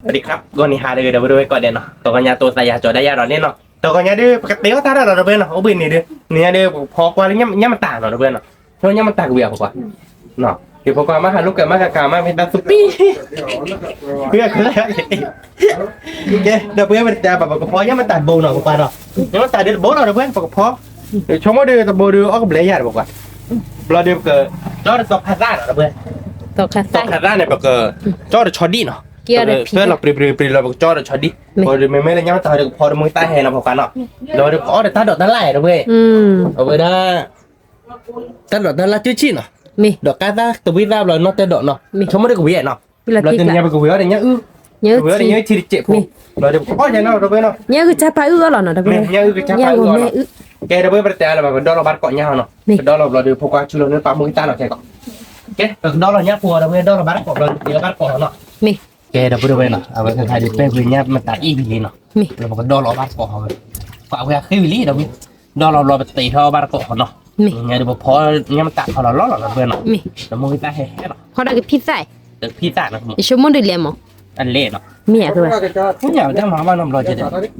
สวัสดีครับ ဂီၤနံၤဟါတဂ့ၤ ဒီပုၢ်ဝဲၢ်ကိးဂၤနီၤ, တဂီၤညါတိသးယၤကၠီၤဒၣ်ယၤဒီးန့ၣ်နီၤ, တဂီၤညါဒုး ပကတဲအီၣ်တၢ်တၢ်ဒီး ဒီပုၢ်ဝဲၢ်နီၤ, အိၣ်ဘှံးနံၤဒုး နံၤညါဒုး ပကဖီကွၢ်လၢညၣ်မတၤနီၤ ဒီပုၢ်ဝဲၢ်နီၤ, ဆိညၣ်မတၤကဝံၤအပကွၢ်, ဒုးဖီကွၢ်မ့ၢ်ဟးလိာ်ကၢးမ့ၢ်ကကးမ့ၢ်မ့ၢ်တၢ်သူပံၣ် ကဲ ဒီပုၢ်ဝဲၢ်ပတဲဘၣ် ပကဖီညၣ်မတၤတဘိနီၤ ပကွၢ်ဒီး, ညၣ်မတၤဒုးတဘိနီၤ ဒီပုၢ်ဝဲၢ် ပကဖီ, ဆိကမိၣ်ဒုးတဘိဒုးအီၣ်ကဘျဲၣ်ယၤဒီး ပကွၢ်, ဘျီဒုးပက, ကၠီတသီခါသၣ်နီၤ ဒီပုၢ်ဝဲၢ်, သီခါသၣ်န့ၣ် ပက, ကၠီတဆီဒံၣ်နီၤ, ပၢလီၤပြံပြံပြံလီၤ ပကကၠီတဆီဒံၣ်, မ့မ့ၢ်လၢညၣ်မတၤဒုးကဖီတမုၢ်သၣ်ဟဲနီၤ ပကွၢ်နီၤ, ဒီးဒုးပကအီၣ်ဒီးတၢ်ဒိးတၢ်လၣ်ဒီး ပုၢ်ဝဲၢ်, အဝဲဒၣ် တၢ်ဒိးတၢ်လၣ်ကၠူၣ်ဆံၣ်နီၤ, ဒီးကါသၣ်တဝံသၣ်ဘျီနီၢ်တဲဒိးနီၤ, ဆိကမိၣ်ဒုးကဝံၤနီၤ, ဘျီတနံၤညါပကဝံၤအီၣ်ဒီးညၣ်အုၣ်, ကဝံၤအီၣ်ဒီးညၣ်အုၣ်ထံတစဲးဖိ, ဘျီဒုးပကအီၣ်ယၤနီၤ ဒီပုၢ်ဝဲၢ်နီၤ, ညၣ်အုၣ်ကစၢ်ဖးအုၣ်အီၣ်လီၤနီၤ ဒီပုၢ်ဝဲၢ်, ညၣ်အုၣ်ကစၢ်ဖးအုၣ်အီၣ်လီၤ, ကဲ ဒီပုၢ်ဝဲၢ် ပတဲလၢၤဘၣ် ပဒီလီၤဘၣ်တကိးညၣ်ဟီနီၤ, ပဒီလီၤဘျီဒုး ဖိခွါဆူလီၤန့ၣ် ပာ်မူကံသၣ်နီၤ ခဲကီး, ကဲ ပကဒီလီၤညၣ်ဖိဒီပုၢ်ဝဲၢ် ဒီလီၤဘၣ်တကိးဘျီဒုး ပာ်မူကံသၣ်နီၤ, ကဲဒီပုၢ်ဝဲၢ်နီၤ အဝဲခဲခါဒုး ပဲၢ်ကွံာ်ညၣ်မတၤအံၣ်ဝံၤလံနီၤ, ပကဒီလီၤဘၣ်တကိးဟီ, ပှၤဝဲအဃ့ဝံၤလံဒီး, ဒီလီၤဘျီပတ့ထီၣ်ဘၣ်တကိးဟီနီၤ, ညၣ်ဒုးပဖီ ညၣ်မတၤဖီလီၤလီၤလီၤ ဒီ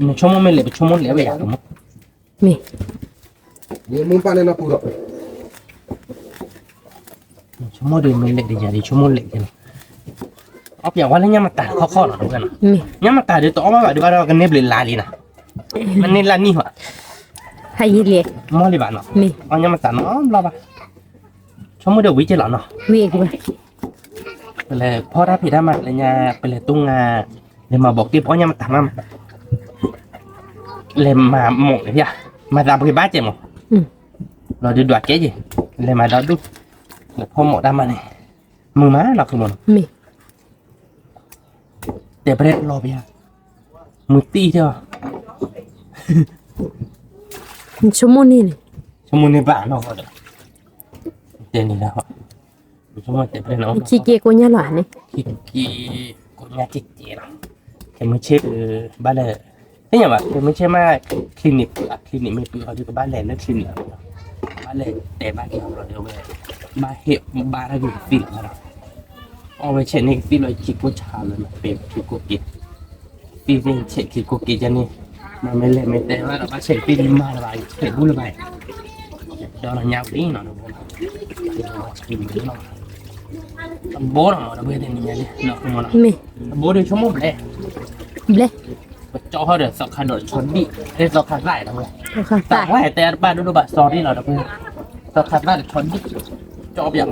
ပုၢ်ဝဲၢ်နီၤ, ဒီးမူကံသၣ်ဟဲဟဲလီၤ, ဖီဒီးကဖံသၣ်, ကဖံသၣ်နီၤ, ယဆိကမိၣ်ဒုးလဲၤမး, အလဲၤနီၤ, မ့ၢ်အကဝဲ, ပှၤညၣ်တၢ်မၤဘၣ်နီတဘျီကဲ, နဆိကမိၣ်မ့ၢ်လဲၤ ပဆိကမိၣ်လဲၤဝဲယၤ မ့ၢ်, ဆိကမိၣ်ဒုးမ့ၢ်လဲၤဒ်ယၤဒ်ဆိကမိၣ်လဲၤကဲလီၤ, အီၣ်ပၠးဝဲလၢညၣ်မတၤတခီခီနီၤ ဒီပုၢ်ဝဲၢ်နီၤ, ညၣ်မတၤဒုးတအီၣ်ဘၣ်ဘၣ်ဒုးဘၣ်ဒီးကန့ၢ်ဘျုးလါလံနီၤ, မ့ၢ်န့ၢ်လါနံၣ်ဟီ, မီၢ်လံဘၣ်နီၤ, အီၣ်ညၣ်မတၤနီတဘျီဘၣ်, ဆိကမိၣ်ဒုးဝံၤကဲလီၤနီၤ, ပလဲၤဖီတၢ်ဖံးတၢ်မၤလၢညါ ပလဲၤတူၢ်ငါ, လဲၤမၤဘီးက့ၣ်ပအီၣ်ညၣ်မတၤမး, လဲၤမၤမိးန့ၣ်ဖၠၣ်, မၤသးပှ့ၤဘၣ်ကဲမး, လီၤဒုးဒွးကဲက့ၤ, လဲၤမၤဒီဒူၣ်, လဲၤဖီမိးတၢ်မၤန့ၣ်, မုာ်မးလီၤဃုမးနီၤ, တဲပရဲၣ်လီၤပယါ, မုာ်တံၢ်ထီၣ်, ဆိကမိၣ်န့ၣ်, ဆိကမိၣ်န့ၣ်ဘၣ်နီၤဃီဒီး, တဲန့ၣ်လၢ ဆိကမိၣ်တဲပရဲၣ်နီၤ, ခံက့ကိးညါလီၤန့ၣ်, ခံက့ကိးညါကဲကဲလီၤ, ခဲမုၢ်ဆ့ၣ်ဘၣ်လဲၣ်, သ့ၣ်ညါဘၣ် ခဲမုၢ်ဆ့ၣ်မး, clinic ပှ့ၤအ clinic မ့ၢ်ပှ့ၤအီၤဒုးကဘၣ်လဲၤလၢ clinic လီၤ, ဘၣ်လဲၤတဲဘၣ်က့ၤအီၤဘျီဒီးဝဲ, ဘၣ်ဟ့ၣ်ဘၣ်တၢ်ဂ့ၤကသံၣ်လီၤ, အီၣ်ဝဲဆဲးန့ၣ်ကသံၣ်လီၤ ခံကိၢ်ဆါလၢ ပ့ၤခံကိၢ်က့ၤ သံၣ်သ့ၣ်ဆဲးခံကိၢ်က့ၤကန့ၣ်, မ့မ့ၢ်လဲၤမ့ၢ်တဲဘၣ်ဒီးဘၣ်ဆဲးသ့ၣ်မၤလၢၤဘၣ် ဆဲးဘူၣ်လၢၤဘၣ်, ဒီးလီၤညါဝံၤလံနီၤ, တဘိနီၤ တဘိတနံၤညါန့ၣ်, တဘိဒီးဆိကမိၣ်ဘျဲၣ်, ဘျဲၣ်, ပကၠီထီၣ်ဒီးသီခါဒီးဆီဒံၣ်, သီခါသၣ်ဒီးဝဲ, သီခါသၣ်ဝဲတဲတဘၣ်ဒိၣ်ဒိၣ်ဘၣ် sorry လီၤ ဒီပုၢ်ဝဲၢ်, သီခါသၣ်ဒီးဆီ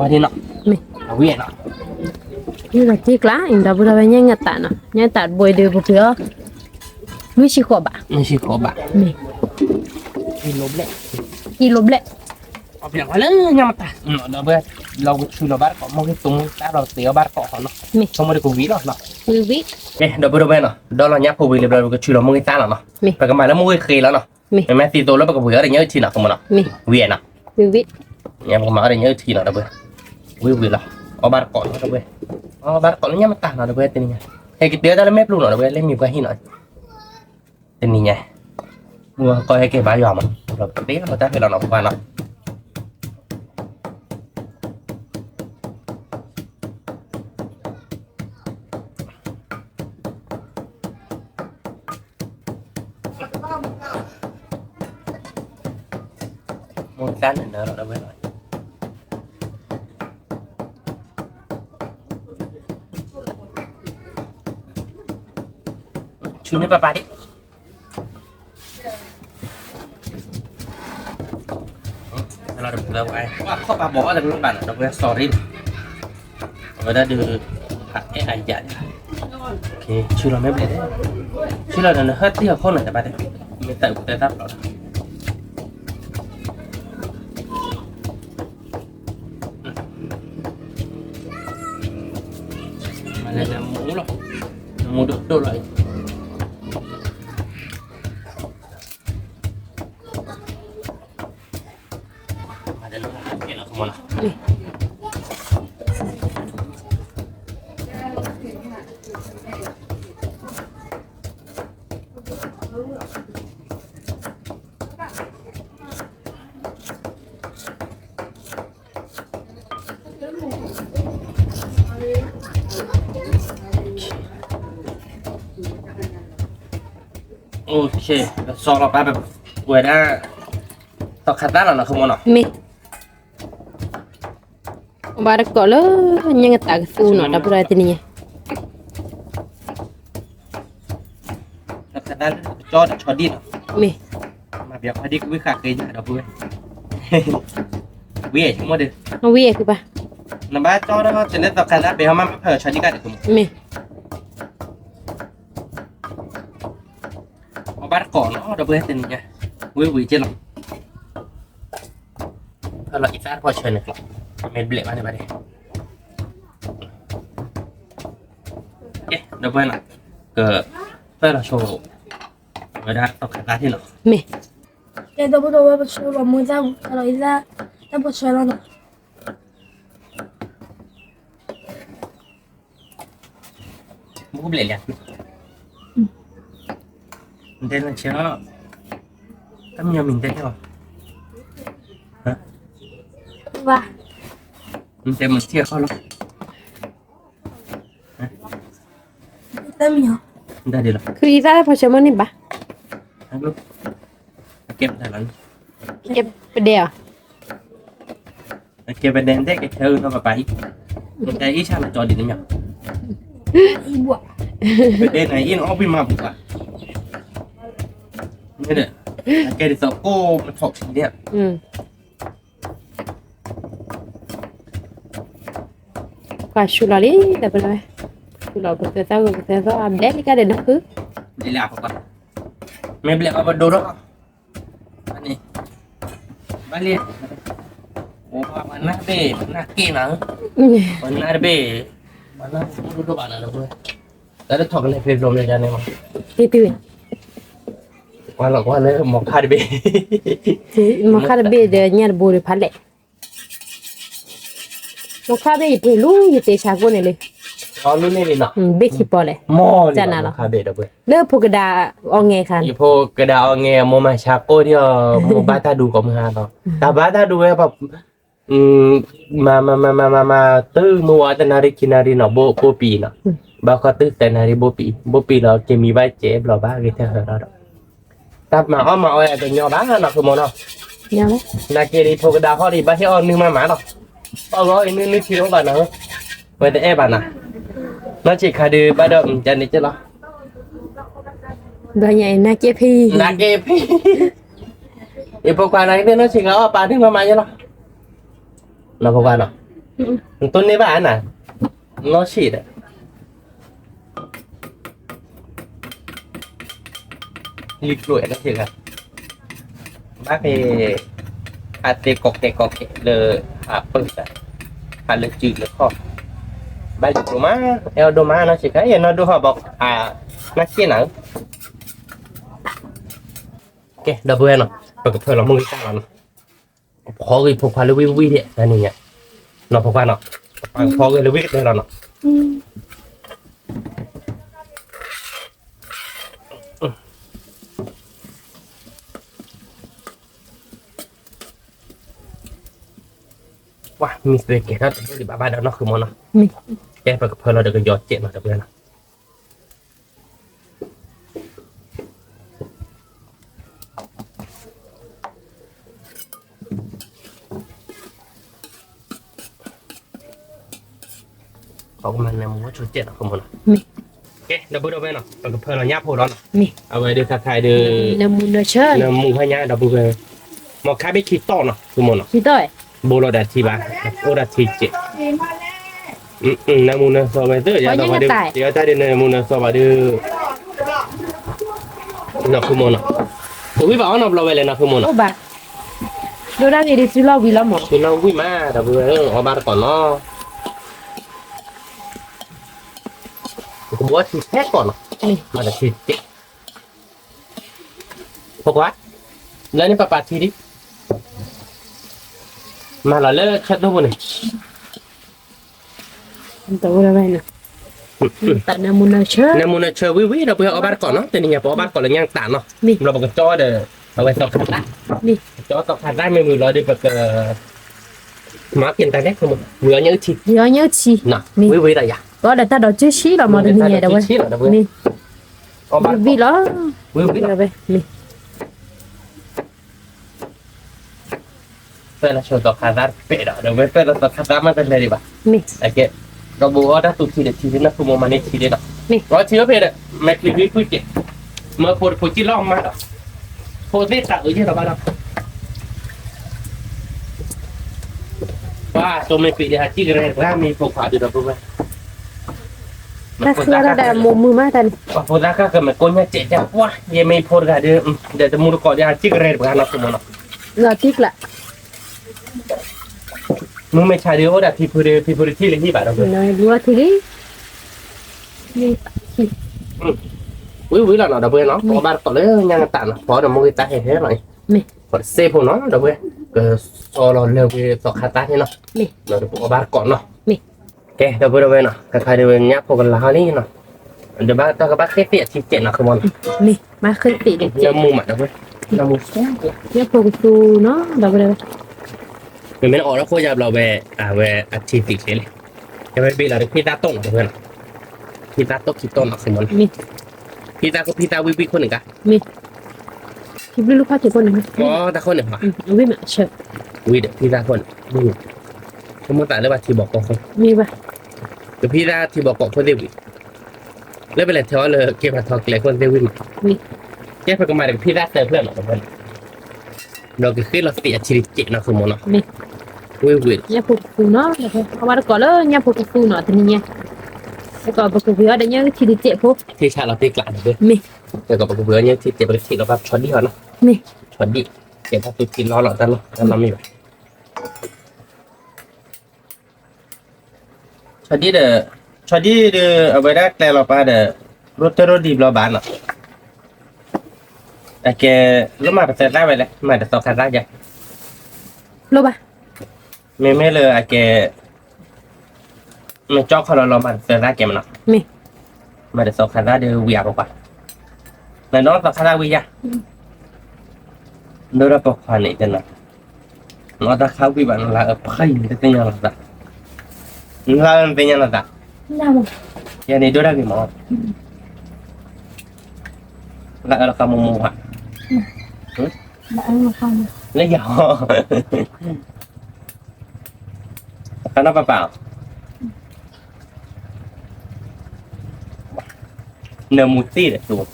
ဒံၣ်, ကၠီပၠးဝဲဒၣ်နီၤ, အဝံၤနီၤ ယကထံၣ်ကျါ ဒီပုၢ်ဝဲၢ် ညၣ်ငၣ်တၢ်နီၤ ညၣ်တၢ်တဘိအံၤဒီး ပပှ့ၤအီၤ လွံၢ်ဆံဃိးဘး, လွံၢ်ဆံဃိးဘး, ကံလိဘျဲၣ်, ကံလိဘျဲၣ်, အီၣ်ပၠးဝဲလၢညၣ်မတၤ, ဒီပုၢ်ဝဲၢ်, လီၤကဆူလီၤဘၣ်တကိး မိၢ်ဂ့ၤသိမိၢ်ဂ့ၤသၣ်လီၤ တ့အီၣ်ဘၣ်တကိးဃီနီၤ, ဆိကမိၣ်ဒုးကဝံၤလီၤနီၤ, ဝံၤဝံၤ, ဒီပုၢ်ဝဲၢ်နီၤ ဒီလီၤညၣ်ဖိဝံၤလံဘျီ ပကဆူလီၤမိၢ်ဂ့ၤသၣ်လီၤနီၤ, ပကမၤလၢမိၢ်ဂ့ၤဃ့လီၤနီၤ, မ့မ့ၢ်သံသိလၢပကပှ့ၤအီၤဒီးညၣ်အုၣ်ထံနီၤ ကမိၢ်နီၤ, ဝံၤနီၤ, ဝံၤဝံၤ, ပကမၤအီၤဒီးညၣ်အုၣ်ထံနီၤ ဒီပုၢ်ဝဲၢ်, ဝံၤဝံၤလီၤ, အီၣ်ဘၣ်တကိးနီၤ ဒီပုၢ်ဝဲၢ်, အီၣ်ဘၣ်တကိးလၢညၣ်မတၤနီၤ ဒီပုၢ်ဝဲၢ် တနံၤညါ, ဟဲက့ၤတုၤတၢ်လၢမဲာ်ပျီၢ်နီၤ ဒီပုၢ်ဝဲၢ် လၢမံၤပှၢ်ဟံၣ်နီၤ, တနံၤညါ, မုၢ်ကီၢ်ဟဲက့ၤဘါယွၤမး, ပသ့လီၤတၢ်ဖဲလီၤနီၤ ပှၤနီၤ မိၢ်ဂ့ၤသၣ်နၢၤနၢၤလီၤ ဒီပုၢ်ဝဲၢ်လီၤ, ဆူန့ၢ်ပၢ်ပၢ်ဒံး လီၤတပျၢၤဝဲ ပှၤခီၣ်ပှၤဘီးအီၣ်တကလုာ်ဘၣ်နီၤ ဒီပုၢ်ဝဲၢ် sorry နီၤ, အဝဲဒၣ်ဒုး ဟးအဲၣ်အယၤဒၣ်, ဆူလီၤမ့ၢ်ဘျဲၣ်ဒၣ်, ဆူလီၤဒီးနဟၢၣ်တံၢ်အခိၣ်န့ၣ် တဘၣ်ဒၣ်, မ့ၢ်တၢ်အုးတၢ်သၣ်ပျီဒီး မၤလဲၤနမူလီၤ, နမူဒိၣ်ဒိၣ်လီၤအံၤ မၤတၢ်လၢဟးကဲလီၤ ကမီၤလီၤ. စီၤလီၤပၢ် ဝဲဒၣ် သီခါသၣ်လီၤနီၤ ဃုမီၤနီၤ မ့ၢ် ဘၣ်တကိးလၢ ညါကတးကသူနီၤ ဒီပုၢ်ဒီဝဲၢ်တနံၤညါ သီခါသၣ်လၢကကၠီတဆီဒံၣ်နီၤ မ့ၢ် မၤပျီခီဒံၣ်ကဝံၣ်ဃာ်က့ၤညါဒီပုၢ်ဝဲၢ် ဝံၤအဲၣ်ဆိကမိၣ်ဒီး ဝံၤအဲၣ်ကဘၣ် နဘၣ်ကၠီဒီး တုၤလၢသီခါသၣ်ဘဲဟီမး မ့ၢ်ဖၢၣ်ဆီဒံၣ်ကါဒီး မ့ၢ် အီၣ်ဘၣ်တကိးနီၤ ဒီပုၢ်ဝဲၢ်တနံၤညါ ဝံၤဝံၤက့ၤလီၤ ဖၢၣ်လီၤအံသၣ်တဖီဆၢန့ၣ် မ့ၢ်ဘျဲးဘၣ်န့ၣ်ဘၣ်န့ၣ် ကဲ ဒီပုၢ်ဝဲၢ်နီၤ က ဖၢၣ်လီၤဆိ ဝဲဒၣ်သီခါသၣ်ထံၣ်နီၤ မ့ၢ် ကဲ ဒီပုၢ်ဒီဝဲၢ် ပဆိလီၤမူသၣ် ဖၢၣ်လီၤအံသၣ် တၢ်ဖီဆၢလီၤနီၤ မူဘျဲးလံ နတဲနဆဲးလီၤ တၢ်မညီမံၤနတဲန့ၣ်လီၤ ဘၣ် နတဲမၤထံၣ်အခီၣ်လီၤ တၢ်မညီ နတၢ်ဒ်လီၤ ခုအံသၣ်ဖီဆၢမ့ၢ်န့ၣ်ဘၣ် ကဲပဒဲအီၤ ကဲပဒဲ နတဲကဆၢအၢနီၤပပၢ်အံၤ နတဲအံၣ်ဆၣ်နကၠီဒ်န့ၣ်မ့ၢ် ပဒဲနၤအံၣ်နအီၣ်ဘှံးမးပူၤဘၣ် န့ၣ်ဒီး အကဲဒ်သိးကိးပထီၣ်ထံန့ၣ် ပှၤဆူၣ်လီၤလံ ဒီပုၢ်ဝဲၢ် ဆူၣ်လီၤပသၢသီဂီၤပသၢသီ အဘျဲၣ်လံကါဒီးနဃု မ့ၢ်ဘျဲးအီၤပဒိၣ်ထီၣ် န့ၣ် ဘၣ်လံ ပှၤနၢ်တဘ့ၣ် ပှၤနၢ်က့နၤ ပှၤနၢ်တဘ့ၣ် ပှၤနၢ်တဘ့ၣ်ဒိၣ်ဒိၣ်ဘၣ်နၤဒီပုၢ်ဝဲၢ် တၢ်တထီၣ်ကလဲၤဖဲဘျီမ့ၢ်ဒ်န့ၣ်မး တံၤတံၤ ကွၢ်လီၤကွၢ်လၢမီၤခါတဘ့ၣ် မီၤခါတဘ့ၣ်ဒီးညၣ်တဘိဒီးဖးလဲၣ် မီၤခါဘ့ၣ်ယပှ့ၤလူၤ ယတဲဆါကိၣ်န့ၣ်လံ အလူန့ၣ်လံနီၤ ဘ့ၣ်ခံပီလဲၣ် မီၤလံနီၤ လၢဖိကဒါအီၣ်ငဲၤခါန့ၣ် ယဖိကဒါအီၣ်ငဲၤ မိၢ်မၤဆါကိၣ်ဒံးအီၤ မိၢ်ဘၣ်တၢ်ဒူကိးမုၢ်ဟါလီၤ တၢ်ဘၣ်တၢ်ဒူဝဲ မၤမၤမၤမၤမၤ တုၤမုၢ်ဝါတနၣ်ရံၣ်ခံနၣ်ရံၣ်နီၤ ဘိၣ်ပံၤနီၤ ဘၣ်ဃီတုၤသၢနၣ်ရံၣ်ဘိၣ်ပံၤ ဘိၣ်ပံၤလီၤ က့ၤမံၤဘၣ်စဲးဘျီဘၣ်ဂ့ၤထဲဟၢလီၤဒီး တၢ်မၤအီၣ်မၤအီၣ်အကညီဘၣ်နီၤ ဃုမီၤနီၤ နာ်က့ၤဒ်ဖိကဒါဟီၣ်ဒံး ဘၣ်ဟ့ၣ်အီၣ်နုၢ်မးမးလီၤ အီၣ်ဂီၤအံၤနုၢ်နုၢ်ထံအိၣ်ဘၣ်နၤ ဝဲတအဲၣ်ဘၣ်နၤ နီၢ်ဆံးခါဒုးဘၣ်ဒီး ကန့ၣ်က့လီၤ ဘျီညါအံၤ နာ်က့ၤဖံ နာ်က့ၤဖံ ယဖိခွါနာ်က့ၤဖံ နီၢ်ဆံးခါအီၣ်ပာ်နုၢ်မးမးယဲလီၤ နီၢ်ဖိခွါနီၤ နတိၢ်န့ၢ်ဘၣ်နၤ နီၢ်ဆံးဒီး လံကျိၤအဲၣ်နီၢ်ဆံးခါ ဘၣ်ဖဲ ဟးသ့ကိးကဲကိးကဲလၢ ဟးပၢၢ်တၢ် ဟးလၢစုလၢခီၣ် ဘၣ်လံကျိၤမး အဲၣ်အီၣ်ဒိၣ်မးနီၢ်ဆံးခါ ယနီၢ်ဒိၣ်ဟီၣ်ဘီ နၢ်က့ၤနၤဧၢ ကဲ ဒီပုၢ်ဝဲၢ်နီၤ ပကဖၢလီၤမုၢ်ဂံၢ်တၢ်လီၤနီၤ ဖီဂ့ၤဖိခွါလၢဝံၣ်ဝံၣ်ဒဲး တနံၤညါ နီၤဖိခွါနီၤ ပကဖီဂ့ၤလၢဝံၣ်ကတၢၢ်လီၤနီၤ ပှၤမံၤသွဲကဲထီၣ်တဒိၣ်ဒံးဘၣ်ဘၣ်ဒီးနီၢ်ဃုမီၤနီၤ ကဲပကဖၢလီၤဒီးကယီၤစဲးနီၤ တပှဲၤနီၤ ခီကမၤနၢမူဝဲဆိစဲးနီၤ ဃုမီၤနီၤ ကဲ ဒီပုၢ်ဒီဝဲၢ်နီၤ ပကဖၢလီၤညၣ်ဖိလီၤနီၤ အဝဲဒုးခါခါဒုး နၢမူဟါညါ ဒီပုၢ်ဝဲၢ် မီၤခါဘ့ၣ်ခံတီၢ်နီၤ ဃုမီၤနီၤ ဘိလီၤဒၣ်ထံဘၣ် အိၣ်ဒၣ်ထံစဲး နၢမူနၢသီဝဲသ့ၣ် ယၤတၢ်ဒုး နၢမူနၢသီဘၣ်ဒုး နီၢ်ဃုမီၤနီၤ ပဝံၣ်ဘၣ်အီၣ်နီတဘျီဝဲလဲၣ် နီၢ်ဃုမီၤနီၤ ဒိၣ်ဒၣ်န့ၣ်ဒ်စုလီၢ်ဝံၤလီၤမး စုလီၢ်ဝံၤမး ဒီပုၢ်ဝဲၢ် အီၣ်ဘၣ်တကိးနီၤ ကဘီထံထဲကိးနီၤ မၤတထံတဲ ဖိခွါ လၢန့ၣ်ပပာ်ထံဒံး မၤလီၤလၢဆၢတိၢ်ပူၤန့ၣ် တဝဲဒၣ်ဝဲန့ၣ် နၢမူနၢဆၢ နၢမူနၢဆၢဝံၤဝံၤဒီး ပှၤအီၣ်ဘၣ်တကိးနီၤ တနံၤညါပအီၣ်ဘၣ်တကိးလၢညါတၢ်နီၤ ဘျီပကကၠီဒီး အဝဲသီခါသၣ် ကၠီသီခါသၣ်မ့ၢ်မုာ်လီၤဒီး ပက မၤက့ၤတၢ်လဲၣ် ဝံၤအီၣ်ညၣ်အုၣ်ထံ ဝံၤအီၣ်ညၣ်အုၣ်ထံ ဝံၤဝံၤဒီးယၤ ပအီၣ်ဒီးတၢ်ဒီးကၠူဆံလီၤမး တနံၤညါဒီးဝဲ န့ၣ် ဝံၤလီၤ, ဝံၤလီၤ, မ့ၢ် ပၢၢ်လီၤဆိသီခါသၣ်တပဲာ်ဒီး ဒီးဝဲပၢၢ်လီၤသီခါသၣ်မ့ၢ်တလဲၤဒံးဘၣ်, မ့ၢ် အကဲ, ဒီးဘိးအီၣ်တၢ်သူထံဒီးထံလံနီၢ်ခိမ့ၢ်မၤန့ၢ်ထံလံနီၤ, မ့ၢ် လီၤထံလီၤဖဲဒီး မဲာ်ချံဝံဖုၣ်ကဲး, မၢဖိတဖိကံၣ်လီၤမၤဒီး, ဖိသ့ၣ်သးအုးယဲၢ်ဒီးဘၣ်ဒီး, ပှၤစိမ့ၢ်ပ့ၤဒီးဟးစံၣ်ကရဲတပှၢ်မ့ၢ်ဖိခွါဒုးဒီးပဝဲ တၢ်ဆှၢဒၣ်မိၢ်မုာ်မးတၢ်န့ၣ်, ပှၤဖိသၣ်ခၣ်ကမဲာ်ကိးညါစဲးကၢ်ပှၢ် ယမ့ၢ်ဖိတဂၤဒီး ဒီးတမူတကိးဒီးဟးစံၣ်ကရဲတပှၢ်နီၢ်ခိမ့ၢ်နီၤ, လီၤတံၢ်ကျး, မုၢ်မ့ၢ်ဆါဒုးအိၣ်ဒီးဖံဖုဒီး ဖံဖုဒီးထံၣ်လၢဟံၣ်ဘၣ်ဒီးပဝဲ, ဝံၤဝံၤလီၤနီၤ ဒီးပဝဲနီၤ ပှၤဘၣ်တကိးလၢညါနတၢ်နီၤ ပှၤဒီးမိၢ်ဂ့ၤတၢ်ဟဲဟဲလီၤအံၤ, ပှၤတစဲးဖိနီၤ ဒီးပဝဲ, ကစီလီၤလၢပှဲၤသီခါသၣ်န့ၣ်နီၤ, ဒီးပှၤဘၣ်တကိးနီၤ, ကဲ ဒီပုၢ်ဒီဝဲၢ်နီၤ ကခါဒုးဝဲညၣ်ဖိကလၤဟီလံနီၤ, ဒီးဘၣ်တၢ်ကဘၣ်ဃ့သ့ၣ်အထံကဲးနီၤ ခမနီၤ, မ့ၢ်မၤဃ့သ့ၣ်ဒီးကဲး, မူမးဒီပုၢ်, ညၣ်ဖိကသူနီၤ ဒီပုၢ်ဒီဝဲၢ်, မ့မ့ၢ်အီၣ်ဒီးခိၣ်ယါဘျီဝဲ, အဝဲအထံသံးချ့လံ, ကဲဝဲဘ့ၣ်လီၤဒီးဖံသၣ်တိၣ်နီၤ ဒီပုၢ်ဝဲၢ်နီၤ, ဖံသၣ်တိၣ်ခံတိၣ်နီၤ ခမနီၤ, ဖံသၣ်ခိၣ်ဖံသၣ်ဝံၣ်ဝံၣ်ခိၣ်န့ၣ်ကါ, မ့ၢ်, ဖံဘျုးလူဖးထံးခိၣ်န့ၣ်, တၢ်ခိၣ်န့ၣ်, ဝံၣ်ဒီးဖံသၣ်ခိၣ်န့ၣ်, ကမိၣ်သးလၢဘၣ်ထံဘီကီၢ်ခိၣ်, မ့ၢ်ဘၣ်, ကဖံသၣ်ထံဘီကီၢ်ခိၣ်သ့ၣ်ဝံၤ, လၢပလဲၤထၢအီၤလၢကဲပှၤထီကျဲခိၣ်သ့ၣ်ဝံၤမး, ကဲပကမၤဒီးကဖံသၣ်သၢဖျၢၣ်နီၤ ဒီပုၢ်ဝဲၢ်နီၤ, ဒီးကဃ့လီၤသ့ၣ်အထံတကဲးနီၤ ခမနီၤ, ဝံၣ်ဝံၣ်, ညၣ်ဖိကသူနီၤ, အဝဲတကိးလၢညၣ်ဖိကသူနီၤ တနံၤညါ, တကိးပကဝံၤအီၤဒီးညၣ်ထံတကဲးဖိ, ထံဆးလီၤတံၢ်ကျးဒီပုၢ်ဝဲၢ်, မ့ၢ်, တကိးပကဝံၤအီၤညၣ်ထံတကဲး ပကထံၣ်လီၤဘၣ်ဆီဒံၣ်အီၤနီၤ, မ့ၢ်, ဆီဒံၣ်, ကဲတၢ်သူထံလီၤလီၤတၢ်လီၤ တၢ်နီတမံၤဘၣ် ဆီဒံၣ်ဒီး, ဆီဒံၣ်ဒီး အဝဲဒၣ်ကျဲလီၤပၢ်ဒီး, ရိၣ်တၢၢ်ရိၣ်ဒံးဘျီဘၣ်နီၤ, အကဲ, လၢမၤပသၢသၣ်ဝဲလဲၣ် မၤဒီးသီခါသၣ်ယါ, လိၣ်ဘၣ်, မ့မ့ၢ်လၢအကဲ, မ့ၢ်ကၠီခီလီၤလီၤမၤဒီးသၢသၣ်ကဲမနီၤ, မ့ၢ်, မၤဒီးသီခါသၣ်ဒီးဝံၤအါပကွၢ်, မၤဒီးသီခါသၣ်ဝံၤယါ, ဒိၣ်ဒၣ်ပိာ်ခွါန့ၣ်တဲနီၤ, နအီၣ်တၢ်ခါဝံၣ်ဘၣ်နလါအၢဖးယံၤတသ့ၣ်ညါလီၤသး, နလါအၢနသ့ၣ်ညါလီၤသး, ယဲန့ၣ်ဒိၣ်ဒၣ်ဂ့ၤမး, လါအၢလီၤဃးမိၢ်မိၢ်ဘၣ်, လၢယၤ, ဃးနီၢ်ပၢ်ပၢ်, နၢမူသ့ၣ်ဒီး,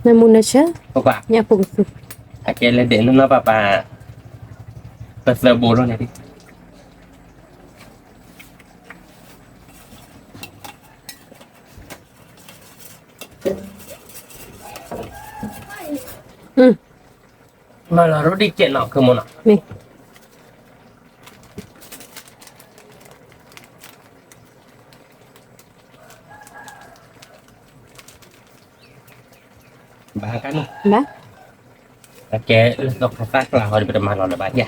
နၢမူနၢဆၢ, ပကွၢ်, ညၣ်ဖိကသူ, အကဲလဲၣ်ဒဲးနနီၢ်ပၢ်ပၢ်, ပသၢဘိလီၤန့ၣ်, မၤလီၤရိၣ်ဒံးကဲးနီၤ ခမနီၤ, မ့ၢ် ဘၣ်ကါန့ၣ်, ဘၣ်, အကဲလၢသီခါသၣ်ကျါဟီဒီးပတမၤလီၤလၢၤဘၣ်ယါ,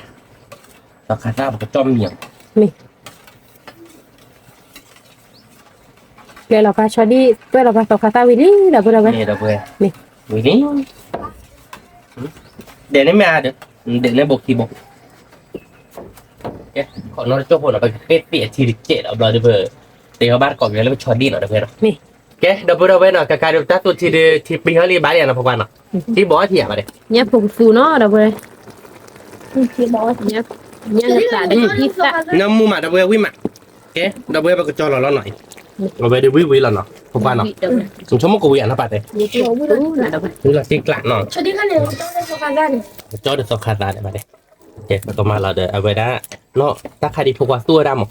သီခါသၣ်ပကကၠီမံၤအီၤ, မ့ၢ် ကျဲလီၤပၢ်ဆီဒံၣ် ပၢၢ်လီၤပၢ်သီခါသၣ်ဝံၤလံ ဒီပုၢ်ဒီဝဲၢ်, မ့ၢ်, ဝံၤလံ, ဒဲးန့ၣ်မ့ၢ်အါဒီး, ဒဲးန့ၣ်ဘိခံဘိ, ကဲ, ခီနီတကၠိၢ်ဖိနီၤ ပကဃ့သ့ၣ်အထံတကဲးဒီးဘျီဒီးပ, တဲအီၤဘၣ်တကိးက့ၤလၢပဆီဒံၣ်နီၤ ဒီပုၢ်ဝဲၢ်နီၤ, မ့ၢ်, ကဲ ဒီပုၢ်ဒီဝဲၢ်နီၤ ကကါဒီးတၢ်သူထံဒီး ထံပံၤဟီလံဘၣ်လံနီၤ ဖိခွါနီၤ, ထံဘိထံယါဘၣ်ဒီး, ညၣ်ဖိကသူနီၤ ဒီပုၢ်ဝဲၢ်, ညၣ်နသးဒီးထံသး, နမူမး ဒီပုၢ်ဝဲၢ်ဝံၣ်မး, ကဲ ဒီပုၢ်ဝဲၢ်ပကကၠီလီၤလီၤနီၤအံၤ, အဝဲဒၣ်ဝံၣ်ဝံၣ်လီၤနီၤ ဖိခွါနီၤ, ဆိကမိၣ်ကဝံၤအနီၢ်ပၢ်တဲ, ဝံၣ်လီၤတံၢ်ကျးနီၤ, ကၠီဒီးသီခါသၣ်န့ၣ်ဘၣ်ဒီး, ကဲ ပကမၤလီၤဒီး အဝဲဒၣ်, နီၢ် တၢ်ခါဒံးဖိခွါသူဝဲဒၣ်မး,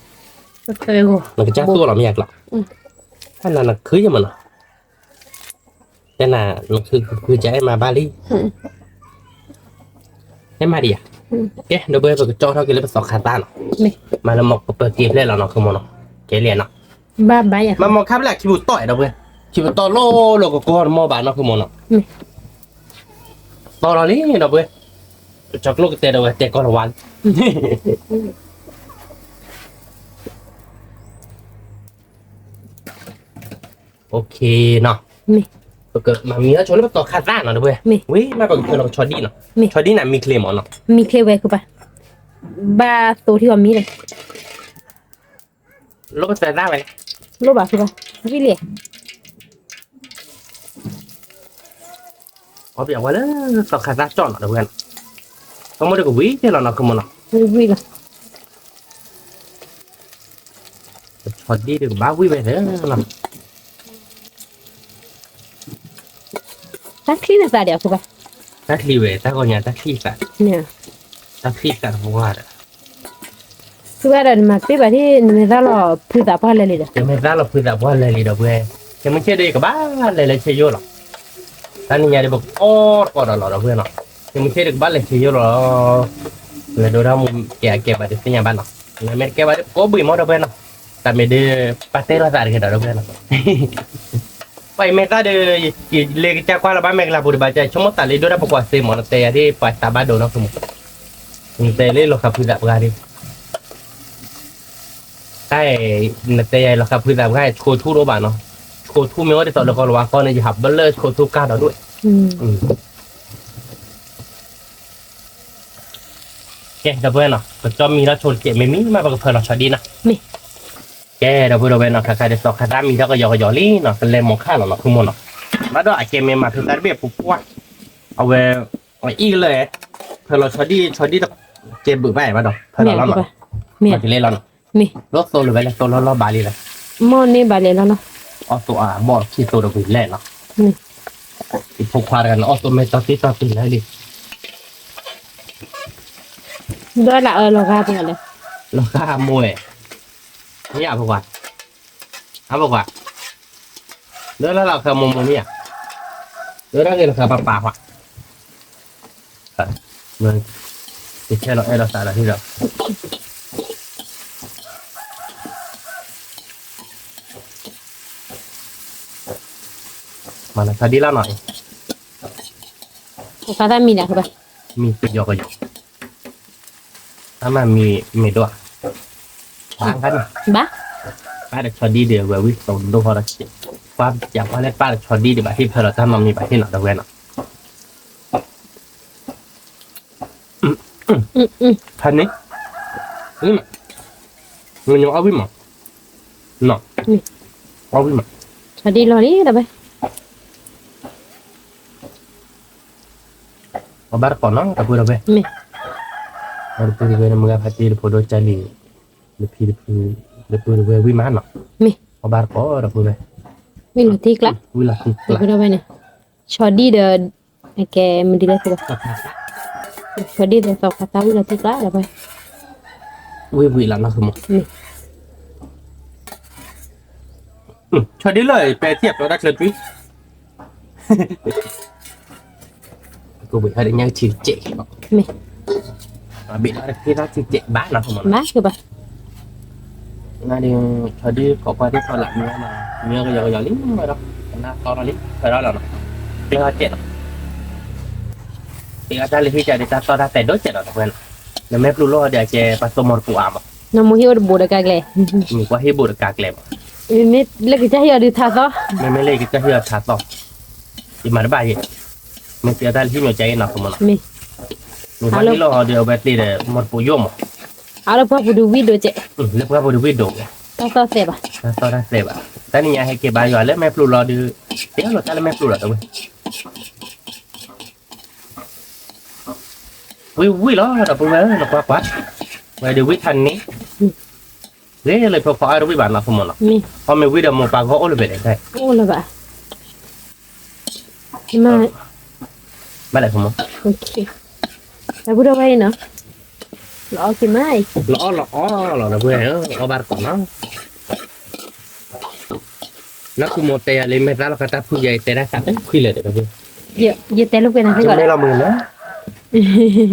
နကစၢ်သူအီၤလီၤမ့ၢ်ယါကျီၤ, တၢ်နၤနခုယမးနီၤ, တၢ်နၤနခုခုကအဲၣ်မၤဘၣ်လံ, အဲၣ်မၤဒံးယါ, ကဲ ဒီပုၢ်ဝဲၢ်ပကကၠီထီၣ်က့ၤလၢပသီခါသၣ်နီၤ, မၤလၢမီၢ်ပပၢၤက့ၤဖျဲၣ်လီၤနီၤ ခမနီၤ, ကဲလံနီၤ, မၤမီၢ်ခါဖျၢၣ်ခံပူၤတီၢ်ဒီပုၢ်ဝဲၢ်, ခံပူၤတီၢ်လိၣ်လိၣ်ကကီၢ် တမီၢ်ဘၣ်နီၤ ခမနီၤ, သီလီၤလံ ဒီပုၢ်ဝဲၢ်, ကၠီကျိၣ်ကတဲဒီးဝဲတဲကီၢ်လီၤဝါလံ နီၤ, ပကမၤမံၤအီၣ်ဆိလၢပသီခါသၣ်နီၤ ဒီပုၢ်ဝဲၢ်, ဝံၤမးပကဖၢလီၤကဆီဒံၣ်နီၤ, ဆီဒံၣ်န့ၣ်မံချ့မးနီၤ, မံချ့ဝဲကဘၣ်, ဘၣ်သိထံအီၤမံဒီး လိၣ်ပသၢသၣ်ဝဲလဲၣ်, လိၣ်ဘၣ်ဖုဘၣ်, ဝံၣ်လံ, အီၣ်ပၠးဝဲလၢသီခါသၣ်ကၠီၣ်နီၤ ဒီပုၢ်ဝဲၢ်နီၤ, ကမီၣ်တကဝံၤကဲလီၤနီၤ ခုမိၢ်နီၤ, ဝံၤဝံၤလီၤ, ဆီဒံၣ်တကဘၣ်ဝံၤဝဲလီၤ, တၢ်ချံနသးဒီးအဃိဘၣ်, တၢ်ချံဝဲ တၢ်ဂီၤညါတၢ်ချံသး, တၢ်ချံသးတပှၢ်ဒီး သုဘၣ်ဒီးနမၤပ့ၢ်ဘၣ်ဒ် နမဲာ်သၣ်လီၤဖုသးပှၢ်လဲၤလံဒီး, ယမဲာ်သၣ်လီၤဖုသးပှၢ်လဲၤလံဒီပုၢ်ဝဲၢ်, ခဲမုၢ်ဆ့ၣ်ဒီးယကဘၣ်လဲၤလၢဆ့ယိၣ်လီၤ, တၢ်နံၤညါဒီးပကအီၣ်တကီၢ်ဒီးလီၤဒီပုၢ်ဝဲၢ်နီၤ, ခဲမုၢ်ဆ့ၣ်ဒီးကဘၣ်လဲၤဆ့ယိၣ်လီၤ, လဲၤဒိတၢ်မူကဲအကဲဘၣ်တသ့ၣ်ညါဘၣ်နီၤ, နမ့ၢ်တကဲဘၣ်ဒီးပကိးဘှံးမီၢ်ဒီပုၢ်ဝဲၢ်နီၤ, တၢ်မ့ၢ်ဒ် ပာ်တဲလိာ်သးတဂ့ၤဒီးဒီပုၢ်ဝဲၢ်နီၤ ပှၤအံၤမဲာ်သၣ်ဒီး ယလဲၤကစၢ်ကွၢ်လၢၤဘၣ် မဲာ်ကလၤပူၤတဘၣ်ကဲ ဆိကမိၣ်သးလၢဒိၣ်တၢ်ပကွၢ်စ့မး နတဲယၤဒ်ပှၤသးဘၣ်ဒိနီၤ နတဲလၢလီၤဃးဖုသးပှၢ်ဒ်, တၢ် နတဲယၤလီၤဃးဖုသးပှၢ် ဆှိထူတအိၣ်ဘၣ်နီၤ, ဆှိထူမ့ၢ်အိၣ်ဒ်သိးလၢကီၢ်လၤဝါကီၢ်န့ၣ် ယဟးဘၣ်လၢဆှိထူကၢ်ဒီးဒိၣ်, ကဲဒီပုၢ်ဝဲၢ်နီၤ ကကၠီမံထီၣ်ဆိတစဲး မ့မ့ၢ်မးပကဖၢလီၤဆီဒံၣ်နီၤ ကဲဒီပုၢ်ဒီဝဲၢ်နီၤ ခါခါဒ်သိးခါသၣ်မံထီၣ်ကယီကယီလံနီၤ ကလဲၤမိၢ်ခါလီၤနီၤ ဖုမိၢ်နီၤ, ဘၣ်ဒီးအကဲမ့ၢ်မၤဖုသးတဘ့ၣ်ပူၤပှၢ်, အဝဲ အအံၣ်လၢ ဖၢလီၤဆီဒံၣ် ဆီဒံၣ်တကဲဘုးဘၣ်ဘၣ်ဒီး ဖၢလီၤလီၤနီၤ, မၤကလဲၤလီၤနီၤ, လီၤသိလၢၤဝဲလဲၣ် သိလီၤလီၤဘၣ်လံလဲၣ်, မ့ၢ်န့ၣ်ဘၣ်လဲၤလီၤနီၤ, အီၣ်သိအဘီၣ်ခံသိတကွံာ်လဲၣ်နီၤ, ယဖိခွါတဂၤန့ၣ် အီၣ်သိမဲာ်တီတံၢ်တီတံၢ်လၢလံ ဒီးလၢအၢလီၤဂာ်ပှၤလဲၣ်, လီၤဂာ်မိၢ်ဝဲ, မ့ၢ်အဖိခွါ, အဖိခွါ, လၢလၢလီၤဃာ်မိၢ်မိၢ်မ့ၢ်ဧါ, လၢတၢ်ဂ့ၢ်လီၤဃာ်ပၢ်ပၢ်ခွါ, တဆဲလီၤအဲၣ်လီၤသးဒီးဟံၣ်ဒီး မၤလီၤဆီဒံၣ်လီၤနီၤ, မံကယီကယီ, တၢ်မၤမံမ့ၢ်ဒိၣ်ဧါ, ဘၣ်, ဘၣ်ဒီးဆီဒံၣ်ဒီး ဝဲဝံၣ်သိဒိၣ်ဃီဒီး, ပှၤပျးပှၤလၢပၢ်ဒီးဆီဒံၣ်ဒီး ဘၣ်ဟ့ၣ်ဖၢလီၤတၢ်နီတမံၤဘၣ်ဟ့ၣ်နီၤ ဒီပုၢ်ဝဲၢ်နီၤ ဖဲန့ၣ်, ဝံၣ်မး, မ့ၢ်ညီအီၣ်ဝံၣ်မး, နီၢ်, အီၣ်ဝံၣ်မး, ဆီဒံၣ်လီၤလံ ဒီပုၢ်ဝဲၢ်, အီၣ်ဘၣ်တကိးနီၤ ဒီပုၢ်ဒီဝဲၢ်, မ့ၢ်, ဒီပုၢ်ဒီဝဲၢ် နမုၢ်ဂၤဖါတံၢ်တဖိဒိၣ်ကၢ်လံ, လၢဖံတဖု, ဒီပုၢ်ဒီဝဲၢ်ဝံၣ်မးနီၤ, မ့ၢ်, အီၣ်ဘၣ်တကိး ဒီပုၢ်ဝဲၢ်, ဝံၣ်လီၤထံကျါ, ဝံၣ်လီၤထံကျါ, ဒီပုၢ်ဒီဝဲၢ်န့ၣ်, ဆီဒံၣ်ဒီး အကဲမနုၤလဲၣ်, ဆီဒံၣ်ဒီးသီခါသၣ်ဝံၣ်လီၤထံကျါ ဒီပုၢ်ဝဲၢ်, ဝံၣ်ဝံၣ်လီၤနီၤ မ့ၢ်, ဆီဒံၣ်လီၤ ပဲထံၣ်အပျီတၢ်ချၢတွံၢ်, ကဘ့ၣ်ဟဲဒီးညၣ်ထံတစဲး, မ့ၢ်, ဘ့ၣ်ဟဲဒီးဖံသၣ်ထံတစဲးဘၣ်နီၤ မ့ၢ်, ဘၣ်, နဒီးဆီဒံၣ်ကိးပှၢ်ဒ်သိးလၢမ့ၢ်နီၤ မ့ၢ်ကယီကယီလံမ့ၢ်ဒီး, ကနၣ်သီထီၣ်လံ ဖဲထီၣ်လီၤနီၤ, ကျဲဟီၣ်စဲးနီၤ, တ့အတၢ်လၢဟံၣ်ကဒီးတၢ်သီၣ်တၢ်တဲာ်ဒိၣ်စဲးဒီး ဒီပုၢ်ဝဲၢ်နီၤ, နမ့ၢ်ပျုၢ်လီၤဒီးအကဲပှၤသိၣ်မီၤတပူၤအါမး, နမိၢ်ဟံၣ်အိၣ်တဘူးတကးကျဲ, မ့ၢ်ပှၤဟံၣ်ဘူးတကးကျဲမး, မ့မ့ၢ်လၢကစၢ်ဟံၣ်အီၤဒုးထါသီၣ်, မ့မ့ၢ်လၢကစၢ်ဟံၣ်အီၤထါသီၣ်, ယမၤတဘၣ်ယဲ, မ့ၢ်တ့အတၢ်လၢဟံၣ်မ့ၢ်ကဲအံၤနီၤ မ့ၢ်နီၤ, မ့ၢ်ပှၤဟံၣ်လီၤဒီးအဝဲသ့ၣ်ဒီးမီၤတပူၤယိၣ်မး, အလၢပှၢ်ပူၤဒုးဝံၣ်ဒိၣ်စဲး, လၢပှၢ်ပူၤဒုးဝံၣ်ဒိၣ်, တၢ်သီၣ်သဲးဘၣ်, တၢ်သီၣ်တၢ်သဲးဘၣ်, တၢ်နံၤညါဟဲက့ၤဘါယွၤလၢမဲာ်ပျုၢ်လီၤဒုး, တဲလီၤတၢ်လၢမဲာ်ပျုၢ်လီၤ ဒီပုၢ်ဝဲၢ် ဝံၣ်ဝံၣ်လီၤ ဒီပုၢ်ဝဲၢ် နကွၢ်ကွၢ်, ဝဲဒုးဝံၣ်ထါန့ၣ်, ဂ့ၤလၢဖိခွါအါတဝံၣ်ဘၣ်နီၤ မ့ၢ်နီၤ, အီၣ်မ့ၢ်ဝံၣ်ဒီးမိၢ်ပၢ်ဂီၢ်အိၣ်လၢၤဘၣ်လဲၣ်, အိၣ်လၢၤဘၣ်, ဘၣ်လဲၣ်, ဒီပုၢ်ဒီဝဲၢ်အံၤနီၤ, လီၤအီၣ်က့ၤမးအံၤ, လီၤအီၣ်လီၤအီၣ်လီၤ ဒီပုၢ်ဝဲၢ်ဧၢ အီၣ်ဘၣ်တကိးနီၤ နီၢ်ခူမိၢ်တဲယၤလၢမဲာ်သၣ်လီၤခါတၢ်ဖုယၤ ယတဲတၢ်သးတခွံလဲၣ်ဒီး ယတဲလိာ်ကွဲနၤသ့ၣ်ကီးလီၤ,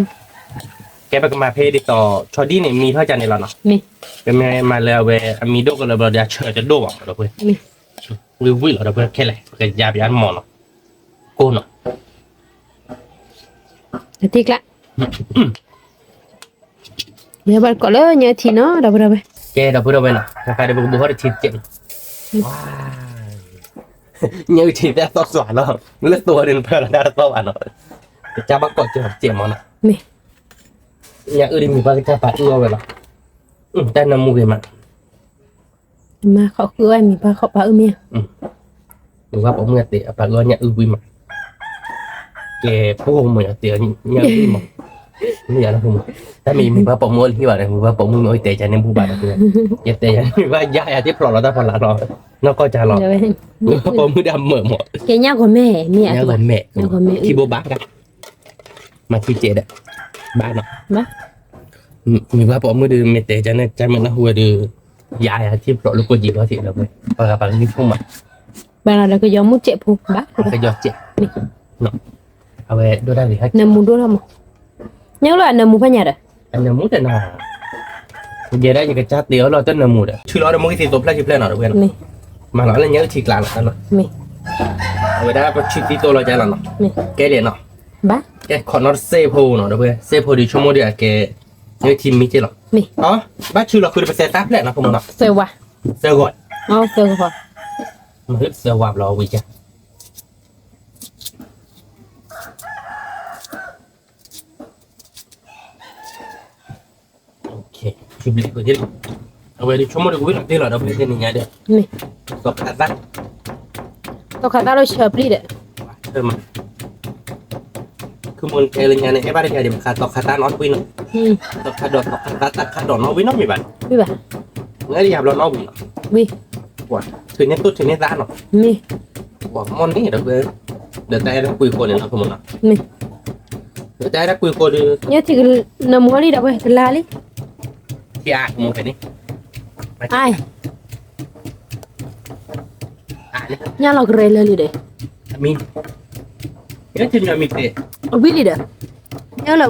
ကဲပကမၤဖဲဒ်သိး ဆီဒံၣ်န့ၣ် မံထီၣ်ကန့ၣ်လီၤနီၤ, ပမ့ၢ်မၤလၢအဝဲအမံဒိၣ်ကလၢဘျီဒီး အဆၢတဒိၣ်ဘၣ်ဒီး ဝံၣ်ဝံၣ်လီၤဒီး ခဲလၢာ် ပကယါပယါတမီၤနီၤ, ကိၢ်နီၤ ထံကျါ မ့ၢ်ဘၣ်ကိးလၢညၣ်အုၣ်ထံနီၤ ဒီပုၢ်ဒီဝဲၢ်, ကဲ ဒီပုၢ်ဒီဝဲၢ်နီၤ ခါခါဒီးပကဘိးထီၣ်တထံတစဲးနီၤ, ညၣ်အုၣ်ထံသ့ၣ်အသီၣ်စွၤနီၤ, လၢသိဒီးနဖၢလီၤတၢ်တသီၣ်ဘၣ်နီၤ, ကစၢ်ဘၣ်ကိးက့ၤတစဲးမးနီၤ, ညၣ်အုၣ်ဒ်မံၤပှၢ်ကစၢ်ပာ်အုၣ်အီၣ်ဝဲလီၤ, တၢ်နၢမူဂ့ၤမး မၤခီဃုအီၣ်မံၤပှၢ်ခီပာ်အုၣ်မ့ၢ်ဧါ, မ့ၢ်ပှၢ်ပိာ်မုၣ်အသ့ၣ် အပာ်အုၣ်အီၣ်ညၣ်အုၣ်ဝံၤမး, ကဲ ဖိမုၣ်ညါတဲအီၤညါမး, မ့ၢ်ယၤလၢဖိမုၣ်, တၢ်မ့ၢ်ယမ့ၢ်ပှၤပိာ်မုၣ်အီၤလၢဟံၣ်ဘၣ်ဒီး မ့ၢ်ပှၤပိာ်မုၣ်မ့ၢ်အီၤတဲယၤန့ၣ်ဘူၣ်ဘၣ်ဒီး, ယတဲယၤန့ၣ် မ့ၢ်ပှၤယါယၤတ့ဖျိးလီၤတၢ်ဖီလာ်လီၤ, နီၢ်ကီၢ်ကၢ်လီၤ, မ့ၢ်ပှၤပိာ်မုၣ်ဒီးအမၢၢ်မး, ကဲညါဂီၤမဲာ်, မ့ၢ်ညါဂီၤမဲာ်, ထံဘိဘၣ်ဒၣ်, မၤထံကဲဒီး, ဘၣ်နီၤ, မ့ၢ်ပှၤပိာ်မုၣ်ဒီး မ့ၢ်တဲယၤန့ၣ် ကၢ်မ့ၢ်နၢ်ဟူဝဲဒီး, ယါယၤတ့ဖျိးလၢကိၣ်ကံၤလီၤသ့ၣ်ဒီး, ပှၤဂၤပှၤကမံဖိမး, ဘၣ်လီၤဒီးကယီၤမူကဲးဖိဘၣ်, ကယီၤကဲး, အဝဲဒိၣ်တၢ်ဂ့ၤဟဲ, နၢမူဒိၣ်ထီၣ်မး, ညါလၢအနၢမူဖဲညါဒီး, အနၢမူတနၤ, ယဲဒၣ်ယကစၢ်တဲအီၤလီၤတနၢမူဒီး ဆူလီၤဒီးမိၢ်ကသံသိးဖျၢၣ်ဆံဖျၢၣ်နီၤဒီးဝဲနီၤ, မ့ၢ်လီၤလၢညါအုၣ်ထံကျါလီၤ, အဝဲဒၣ်ပဆူသံသိးလီၤကလီၤနီၤ, ကဲလဲၣ်နီၤ, ကဲခီနီတစဲးဖိနီၤဒီးဝဲ စဲးဖိဒီးဆိကမိၣ်ဒီးအကဲ, ညါအုၣ်ထံမံကဲလီၤ, ဘၣ်ဆူလီၤဃုာ်ဒီးပသဲသၣ်ဖျၢၣ်နီၤဖိမးနီၤ, သၢဝါ, သၢဂီၤ, သၢဂီၤ, မ့ၢ်သၢဝါဘျီဝံၤကဲ ထံဘျဲးကွံာ်သ့လီၤ, အဝဲဒၣ်ဆိကမိၣ်ဒီးကဝံၣ်လီၤသ့လီၤဒီးဖဲန့ၣ်ညါဒီး, သီခါသၣ်, သီခါသၣ်လၢဆၢပျံၤဒီး, မး, ခုမ့ၢ်တဲလၢညါန့ၣ် အဲၣ်ဘၣ်တဂၤဒီး မ့ၢ်ခါသီခါသၣ်နီတကွံနီၤ, သီခါဒီးသီခါသၣ်တၢ်ခါဒီးနီဝံနီတမံၤဘၣ်, ဝံၤဘၣ်, ဝံၤ, ထုးန့ၢ်သိၣ်ထုးန့ၢ်သၣ်နီၤ, မ့ၢ်, မ့ၢ်န့ၣ်ဒီး, ဒီးတၢ်အဲၣ်တၢ်ကွံဃိန့ၣ်နီၤ, မ့ၢ်, ဒီးတၢ်အဲၣ်တၢ်ကွံဃိဒီး, ညါထံကနၢမူလံဒီးဝဲ တလါလံ, ထံအါမ့ၢ်ဖဲန့ၣ်, အါ, ညါလီၤကရဲလၢလံဒီး, မ့ၢ်, ညါထံမ့ၢ်မ့ၢ်တဲ, အဝံလံဒီး, ညါလီၤဝံမး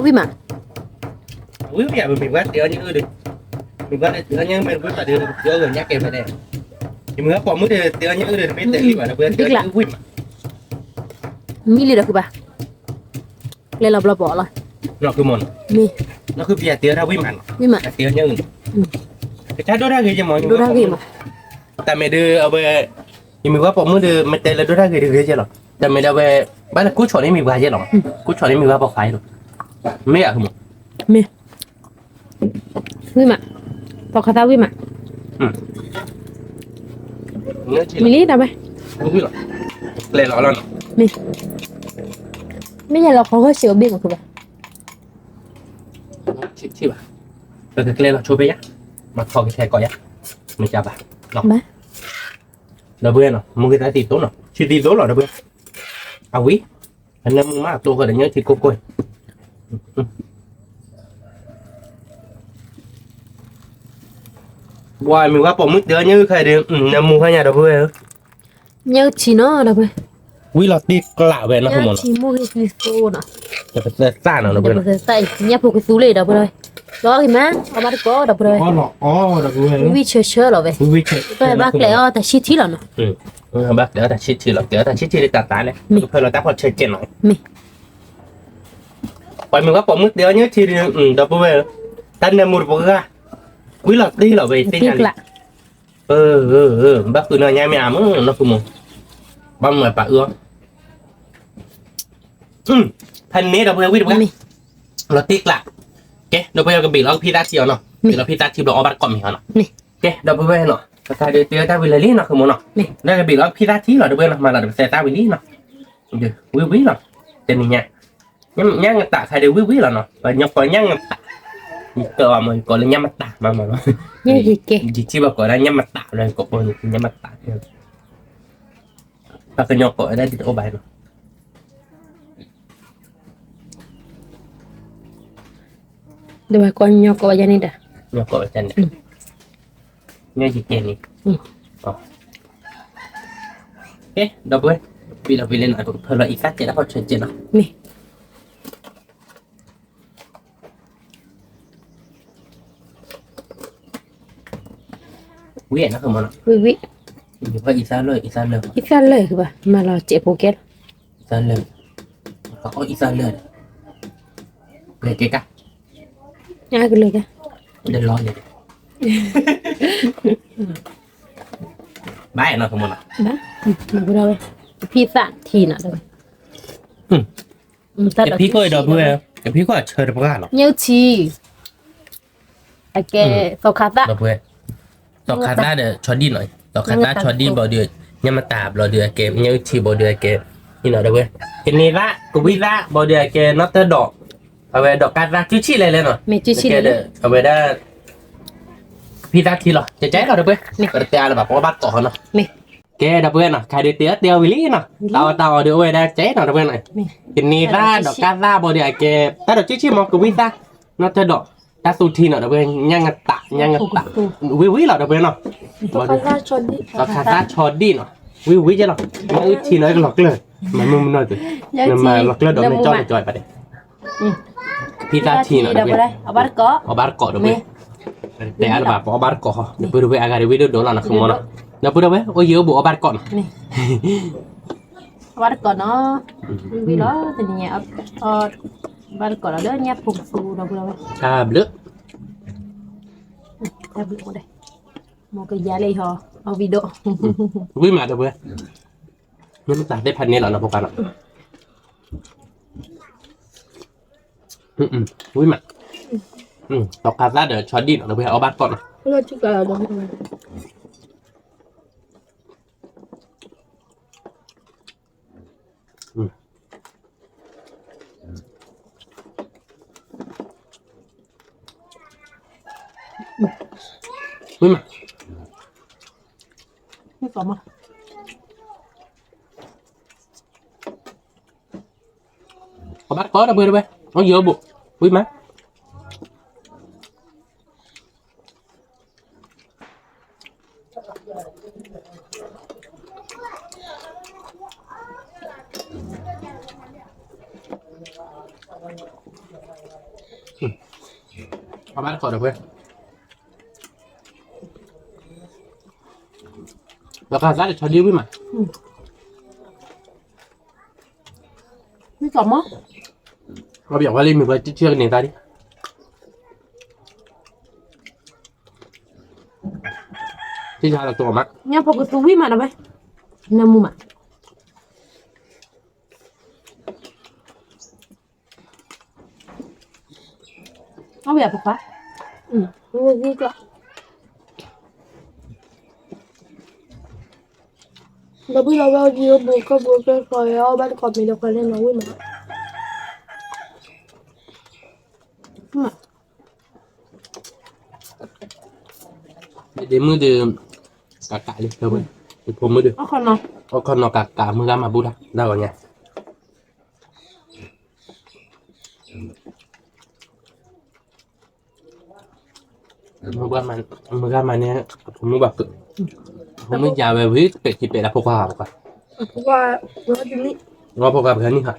ဝံၤဝံၤ မ့ၢ်ပှၤတဲအီၤညါအုၣ်ဒီး, မ့ၢ်ပှၤတဲအီၤညါအုၣ်မ့ၢ်တဘၣ်ဘၣ်ဒီး ယအီၣ်ဂီၤညါကဲဖဲန့ၣ်, ယမ့ၢ်ပှၤပိာ်မုၣ်ဒီး တဲအီၤညါအုၣ်ဒီး တမ့ၢ်တဲလံဘၣ်ဒီး ပှၤတဲအီၤညါအုၣ်ဝံၤမး, မံလံဒီးဃုဘၣ်, ကျဲလီၤဘျီဘီလီၤ, နီၢ်ခုမ့ၢ်, မ့ၢ်, နီၢ်ခုပယၤတဲအီၤတၢ်ဝံၤမးနီၤ, ဝံၤမး, တဲအီၤညါအုၣ်, ကစၢ်ဒိၣ်တၢ်ဂ့ၤယမ့ၢ်, ဒိၣ်တၢ်ဂ့ၤမး, တၢ်မ့ၢ်ဒီးအဝဲ, ယမ့ၢ်ပှၤပိာ်မုၣ်ဒီး မ့ၢ်တဲလၢဒိၣ်တၢ်ဂ့ၤတဂ့ၤကဲလီၤ, တၢ်မ့ၢ်ဒီးအဝဲ, ဘၣ်လၢကိးဆီၣ်န့ၣ်မ့ၢ်ပှၤကဲလီၤ, ကိးဆီၣ်န့ၣ်မ့ၢ်ပှၤပိာ်ခွါလီၤ, မ့ၢ်အါမ့ၢ် မ့ၢ်, ဝံၤမး, သီခါသၣ်ဝံၤမး, မံလံတၢ်ဝဲ, ကျဲလီၤလီၤနီၤ, မ့ၢ်, မ့ၢ်ယလီၤခီဂီၢ်စံးအီၤဘ့ၣ်မးခိၣ်ဘၣ်, ထံၣ်ဘၣ်, ပကကျဲလီၤဆိဖဲယါ, မၤထီၣ်ကထဲကိးယါ, မ့ၢ်ကဘၣ်, ဒီပုၢ်ဝဲၢ်နီၤ မ့ၢ်ဂ့ၤသးသံသိးနီၤ ဆံသံသိးလီၤဒီပုၢ်ဝဲၢ်, အဝံၤ, အနၢမူမးအတိၢ်ဃီဒီးညၣ်ထံကိၢ်ကိၢ်, ပှၤမ့ၢ်ဝဲပိာ်မုၣ်တဲအီၤညၣ်အုၣ်ခါဒီး နၢမူခါညါဒီပုၢ်ဝဲၢ်ဧၢ, ညၣ်အုၣ်ထံနီၤဒီပုၢ်ဝဲၢ်, ဝံၤလီၤတ့ကျးဝဲနီၤ မ့ၢ်ဂ့ၤသးသံသိးနီၤ, သးနီၤဒီပုၢ်ဝဲၢ်, ညၣ်ဖိကသူလံဒီပုၢ်ဝဲၢ်, လီၤဂ့ၤမး အီၣ်ဘၣ်တကိးဒီပုၢ်ဝဲၢ်, ဝံၤဆၢဆၢလီၤဝဲ, ဘၣ်ကျဲအီၣ်တၢ်ဆံထံလီၤနီၤ, ဘၣ်ကျဲအီၣ်တၢ်ဆံထံလီၤ ကျဲအီၣ်တၢ်ဆံထံလီၤတၢ်သးလဲၣ်, ကဖၢလီၤတၢ်ဖီၣ်ဆဲးကဲးနီၤ, မ့ၢ်, ပှၤမ့ၢ်ဝဲပိာ်မုၣ်တဲအီၤညၣ်ထံဒီး ဒီပုၢ်ဝဲၢ်ဧၢ, တၢ်နၢမူတပှၢ်, ဝံၤလီၤတ့လီၤဝဲသ့ၣ်ညါလံ, ဘၣ်ဃုာ်နီၢ်ညါမ့ၢ်အါမးနီၢ်ဃုာ်မး, ဘၣ်မၤပာ်အၢအီၤ, ဖဲန့ၣ်ဒီပုၢ်ဝဲၢ်ဝံၤတပှၢ်, လီၤတ့ကျး, ကဲ ဒီပုၢ်ဝဲၢ်ကဘ့ၣ်လီၤကဖံသၣ်ထံအီၤနီၤ, ဘ့ၣ်လီၤဖံသၣ်ထံဘျီအီၣ်ဘၣ်တကိးမ့ၢ်အီၤနီၤ, ကဲ ဒီပုၢ်ဝဲၢ်နီၤ တခါဒီးတဲတၢ်ဝံၤလၢလံနီၢ်ဃုာ်မးနီၤ, ဒီးကဘ့ၣ်လီၤဖံသၣ်ထံလီၤဒီပုၢ်ဝဲၢ်နီၤ မၤလီၤဒီးပသဲသၣ်ဝံၤလံနီၤ, ဝံၤဝံၤလီၤ, တနံၤညါ, ညၣ်ငတးခါဒီးဝံၤဝံၤလီၤနီၤ ပှၤကညီကိးညၣ်ငတး, ယကိးအီၤမး ယကိးလၢညၣ်မတးမးမးနီၤ, ယထံၣ်ဘၣ်ကိးဒၣ်ညၣ်မတးလၢကိးပှၤညၣ်မတး, ပှၤကညီကိးဝဲဒၣ်ဒ်တအိၣ်ဘၣ်နီၤ ဒီးပှၤကညီကိးဝဲဒ်န့ၣ်ဒီး, ကဲ ဒီပုၢ်ဝဲၢ်, ပံလီၤပံလံနီၤ ပကဖၢလီၤအံသၣ်ကဲးတၢ်ဖီၣ်ဆဲးကဲးနီၤ, မ့ၢ် ဝံၤနီၤ ဝံၤဝံၤ, အံသၣ်လၢာ် အံသၣ်လၢာ်, အံသၣ်လၢာ်ကဘၣ် မၤလီၤစဲးဖိကဲလီၤ, အံသၣ်လၢာ်, အီၣ်အံသၣ်လၢာ်, ကဲကဲကါ, အကလၢာ်ကါ, ဒီးလီၤန့ၣ်, ဘၣ်နီၤ ကမနီၤ, ဘၣ်, ဖံသၣ်ထံနီၤ, ကဖံခိၣ်ဒီပုၢ်ဝဲၢ်, ကဖံခိၣ်အဆၢတပှၢ်လီၤ, ညၣ်အုၣ်ထံ အကဲ, သီခါသၣ်, သီခါသၣ်ဒီးဆီဒံၣ်နီၤ, သီခါသၣ်ဆီဒံၣ်ဘျီဒီး, ညၣ်မတၤဘျီဒီးအကဲ, ညၣ်အုၣ်ထံဘျီဒီးအကဲ, ဒီပုၢ်ဝဲၢ်, ကန့ၢ်သၣ် ကဝံသၣ် ဘၣ်ဒီးအကဲနီၣ်တၢ်ဒီး, အဝဲဒီးကါသၣ်စုဆံၣ်လဲၣ်လဲၣ်နီၤ, မ့ၢ်စုဆံၣ်လဲၣ်လဲၣ်, အဝဲဒၣ် ကဖံသၣ်ထံလီၤ, ကဲကဲလီၤ ဒီပုၢ်ဝဲၢ်, ပတဲအါလၢၤဘၣ် ပအီၣ်ဘၣ်တကိးဟီနီၤ, ကဲ ဒီပုၢ်ဝဲၢ်နီၤ, ခဲဒုးတဲအီၣ်တဲအီၣ်ဝံၤလံနီၤ, တၢ်အီၣ်တၢ်အီဒုးအိၣ်ဝဲဒၣ်ကဲနီၤ ဒီပုၢ်ဝဲၢ်နီၤ, ကန့ၢ်သၣ်ဒီးကါသၣ် ဘၣ်ဒီးအကဲ တၢ်ဒီးစုဆံၣ်မ့ၢ် ကဝံသၣ် နီၣ်တၢ်ဒီး တၢ်သူထံနီၤ ဒီပုၢ်ဝဲၢ်, ညၣ်ငတး ညၣ်ငတး, ဝံၤဝံၤလီၤ ဒီပုၢ်ဝဲၢ်နီၤ, ဒီးခးသၣ်ဆီဒံၣ်နီၤ, ဝံၤဝံၤကဲလီၤ, မ့ၢ်အုၣ်ထံနီၤကလီၤကျၢၢ်, မ့ၢ်မနုၤ, နမၤလီၤကျၢၢ်ဒီးမ့ၢ်ကၠီကၠီပာ်ဒဲး ဖံသၣ်ထံနီၤ, အီၣ်ဘၣ်တကိး ဒီပုၢ်ဝဲၢ်, တဲအါလၢၤဘၣ် ပအီၣ်ဘၣ်တကိးဟီ ဒီပုၢ်ဝဲၢ် အဂၤဒ်ဝံၤဒိၣ်ဒိၣ်လီၤနီၤ ဃုမီၤနီၤ, ဒီပုၢ်ဝဲၢ် အိၣ်ယံၤအိၣ်ဘူး အီၣ်ဘၣ်တကိးနီၤ, အီၣ်ဘၣ်တကိးနီၤ, ဝံၤလီၤ တနံၤညါ အီၣ်ဘၣ်တကိးလီၤလၢညၣ်ဖိကသူဒီပုၢ်ဝဲၢ်, တၢ်ဘျုး, တၢ်ဘျုးမ့ၢ်ဒဲး, မ့ၢ်ကယၤလၢအံၤဟီ အီၣ်ဝံၤဒိၣ်, ဝံၤမး ဒီပုၢ်ဝဲၢ်, မ့ၢ်မတၤသ့ၣ်တဖၣ်န့ၣ်လီၤနီၤ ဖိခွါနီၤ, ဝံၤမး, ဒီးခးသၣ်ဒီးဆီဒံၣ်နီၤ ဒီပုၢ်ဝဲၢ် အီၣ်ဘၣ်တကိးနီၤ, ဝံၤမး, အီၣ်ဘၣ်တကိး ဒီပုၢ်ဝဲၢ်, အိၣ်ယံၤအိၣ်ဘူး, ဝံၤမး အီၣ်ဘၣ်တကိး ဒီပုၢ်ဝဲၢ်, ဒီးခးသၣ်ဒီးဆီဒံၣ် ဝံၤမး, ဝံၤကီးမး, အီၣ်ဘၣ်ဝဲလံ မ့ၢ်ပှၤတထံၣ်ကန့ၢ်သၣ်ဒံး, ထံၣ်ဆါလီၤကီးမး, ညၣ်ဖိကသူဝံၤမး ဒီပုၢ်ဝဲၢ်, နၢမူမး အီၣ်ဝံၤအဖိခွါ, ဒီပုၢ်ဝဲၢ် ယိဘိကဘိကဲဃီအီၣ်ဘၣ်တကိးမ့ၢ်ဒီးခွဲးလၢနီၢ်ဝံၤမး, ဒ့မုၣ်ဒီး ကးကးလံ ဖိမုၣ်ဒီး အခီနီၤကးကး မုၢ်ဂၤမၤဘူၣ်တၢ် ဒၣ်ဂီၤညါ မုၢ်ဂၤမၤန့ၢ် အဖိမုၣ်ဘၣ်ကၢၣ်, အဖိမုၣ်ယၤဝဲဝံၤ ပဲာ်ထံပဲာ်လၢဖိခွါ ဖိခွါ, ဖိခွါပှၤနံၣ်ဟါ,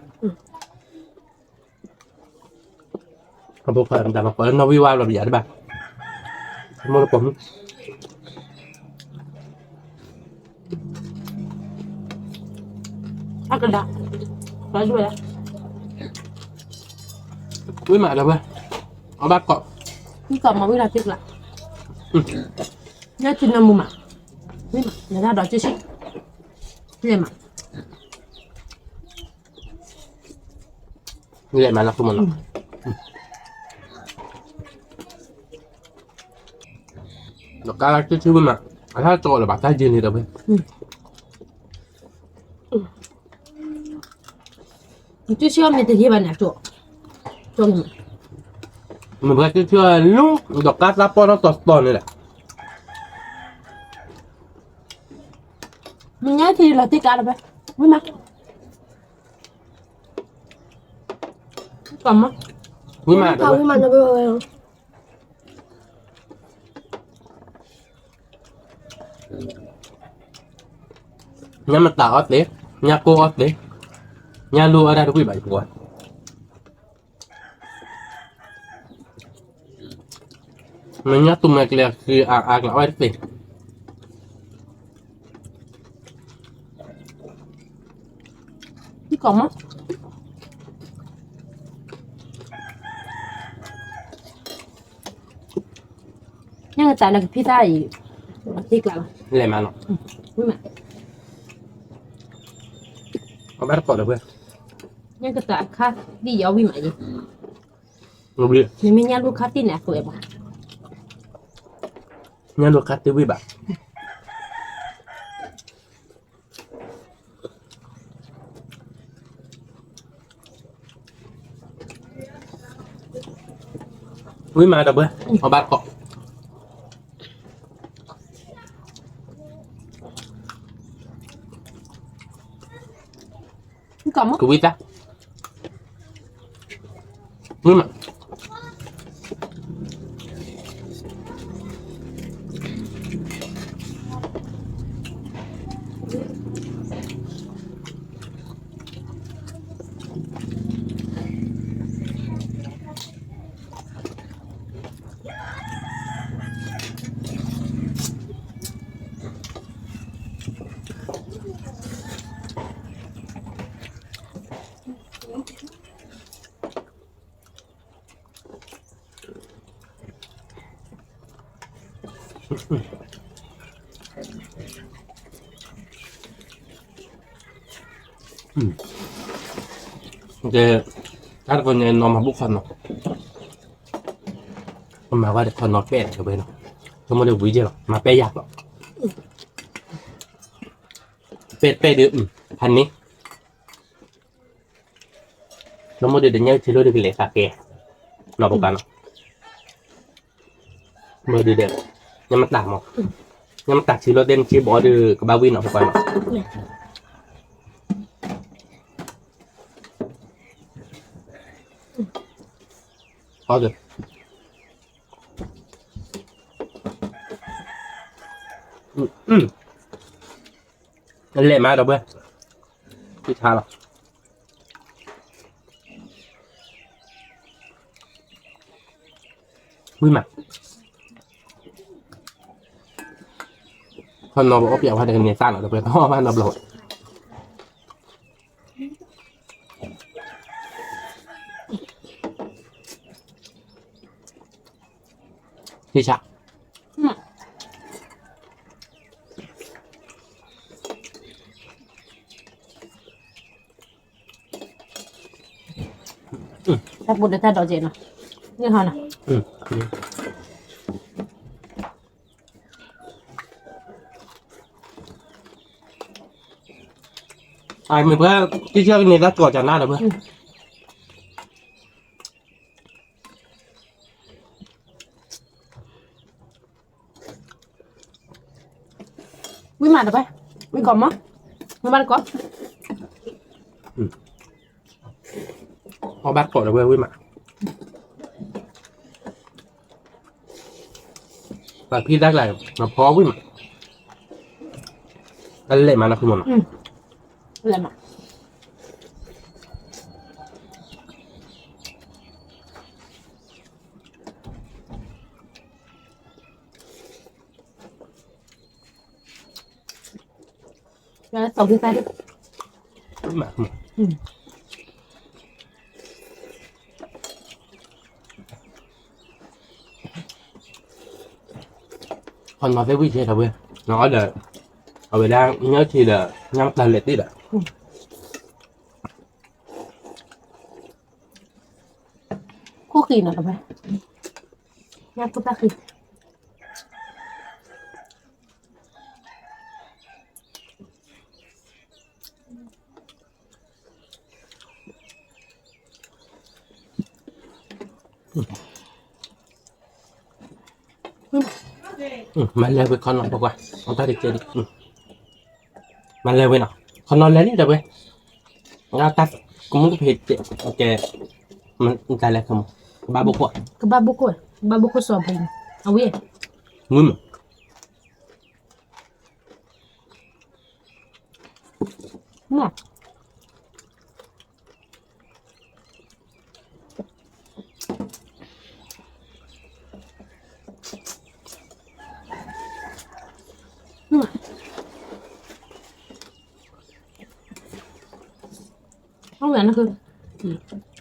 အဖိခွါတၢ်မၤကိးလၢနီၢ်ဝံၤဝါဘျီပယၤတဘၣ်, မိၢ်လၢပိာ်မုၣ် အကဒါ, ဝံၤမးဒီးဝဲ, အီၣ်ဘၣ်ကိး, ဝံၤကိးမးဝံၤဒီးတ့ကျး, ညၣ်ထံနၢမူမး, ဝံၤမး နတၢ်ဒီးကၠ့ၢ်ဆံ, လဲၤမး လဲၤမးနီၤ ဖိမုၣ်နီၤ, ဒီးကါလၢကၠ့ၢ်ဆံဝံၤမး, အတၢ်ကၠီလၢၤဘၣ် တၢ်ယံၤန့ၣ်ဒီးဝဲ ကၠ့ၢ်ဆံအီၤမ့ၢ်တယံၤဘၣ်န့ၣ် အကၠီ, ကၠီလံမး, မ့ၢ်ပှၤကၠ့ၢ်ဆံအီၤလူၤ ဒီးကါသၣ်ပီၣ်ထီၣ်တီတီန့ၣ်လဲၣ်, မ့ၢ်ညါထံလီၤတ့ကျးလၢၤဝဲ, ဝံၤမး ကီးမး, ဝံၤမး ဝံၤမး ညၣ်မတၤအီၣ်သ့, ညၣ်ကိၢ်အီၣ်သ့, ညၣ်လူၢ်အီၣ်တၢ်တဝံၣ်ဘၣ်အံၤပှၤ, မ့ၢ်ညၣ်တူၢ်မဲာ်ကျဲၤဃံအါအါကျါအီၣ်တသ့ ကီးမး, ညၣ်ကတၢၢ်လၢကဖံသၣ်အံၤ, တ့ကျးလီၤ, လဲၤမးနီၤ, ဝံၤမး, အဘၣ်တကိးဒီးဝဲ, ညၣ်ကတၢၢ်အခါဒ်အံၤအီၣ်ဝံၤမးအံၤ, မ့မ့ၢ်ညၣ်လူၢ်ခါတံၢ်န့ၣ် အဃိဘၣ်, ညၣ်လူၢ်ခါတံၢ်ဝံၤဘၣ် ဝံၣ်မးဒီပုၢ်ဝဲၢ်, အီၣ်ဘၣ်တကိး, ကဝံၣ်တၢ်, ဝံၣ်မး. ကဲ, တၢ်တကိးညါနီၢ်မၤဘူၣ်ခီနီၤ, ပမၤဝဲတခီနီၤပဲၢ်တဝဲနီၤ, ဆိကမိၣ်ဒီးဝံၤကဲလီၤ မၤပဲၢ်ယၤလီၤ, ပဲၢ်ပဲၢ်ဒီး ဖးန့ၣ် ဆိကမိၣ်ဒီး တညၣ်ဆံလိၣ်ဒီးကလဲၤသးကဲ, နီၢ်ပပၢ်နီၤ, မ့ၢ်ဒုးဒီး, ညမတၤမး, ညမတၤဆံလိၣ်တဲနဆံဘီဒီး ကဘၣ်ဝံၣ်နီၤပပၢ်နီၤ, အီၣ်ဒီး လဲၤမးဒီပုၢ်ဝဲၢ်, ထံဆါလီၤ. ဝံၣ်မး, ခီနီၤပအီၣ်ပျးဝဲတကန့ၢ်သၣ်လီၤ ဒီပုၢ်ဝဲၢ်, အီၣ်ဘၣ်နီတဘျီ. ထံဆါ. တၢ်ပူၤဒီးတၢ်ဒိးကဲးနီၤ, န့ၣ်ဟီနီၤ. အမ့ၢ်ပှၤ တံၢ်ဆၢကန့ၢ်တၢ်ကီၢ်ကနၣ်ဒီးပှၤ ဝံၣ်မးတပှဲၤ, ဝံၣ်ကီးမး, မ့ၢ်ဘၣ်တကီး, အီၣ်ဘၣ်တကိးဒီးဝဲဝံၣ်မး, ပှၤဖံးတၢ်ကျါ, နဖီဝံၣ်မး, အလဲၤမးနီၤ ဖုမနီၤ, လဲၤမး. ခီနီၤသ့ၣ်ဝံၣ်ဆဲးထီၣ်ဝဲ, နအီၣ်ဒီး, အဝဲဒၣ် ညၣ်ထံဒီး ညၣ်တၢ်လဲၤတ့ၢ်ဒီး ခိၣ်ဃံနီၤတပှဲၤ, ညၣ်ခိၣ်တၢ်ဃံ. မၤလဲၤဝဲခီနီၤပကွၢ်, အတၢ်တကဲဒံး, မၤလဲၤဝဲနီၤ, ခီနီၤလဲၤလံတပှဲၤ, တၢ်ကမူၣ်ကဖံး, ကဲ, တၢ်လဲၤခမူၣ်, ကဘၣ်ဘိခိၣ်, ကဘၣ်ဘိခိၣ်, ကဘၣ်ဘိခိၣ်စီၤပူၤ, အဝဲ, မုၢ်မး. မ့ၢ်, မ့ၢ်, အဝဲန့ၣ်,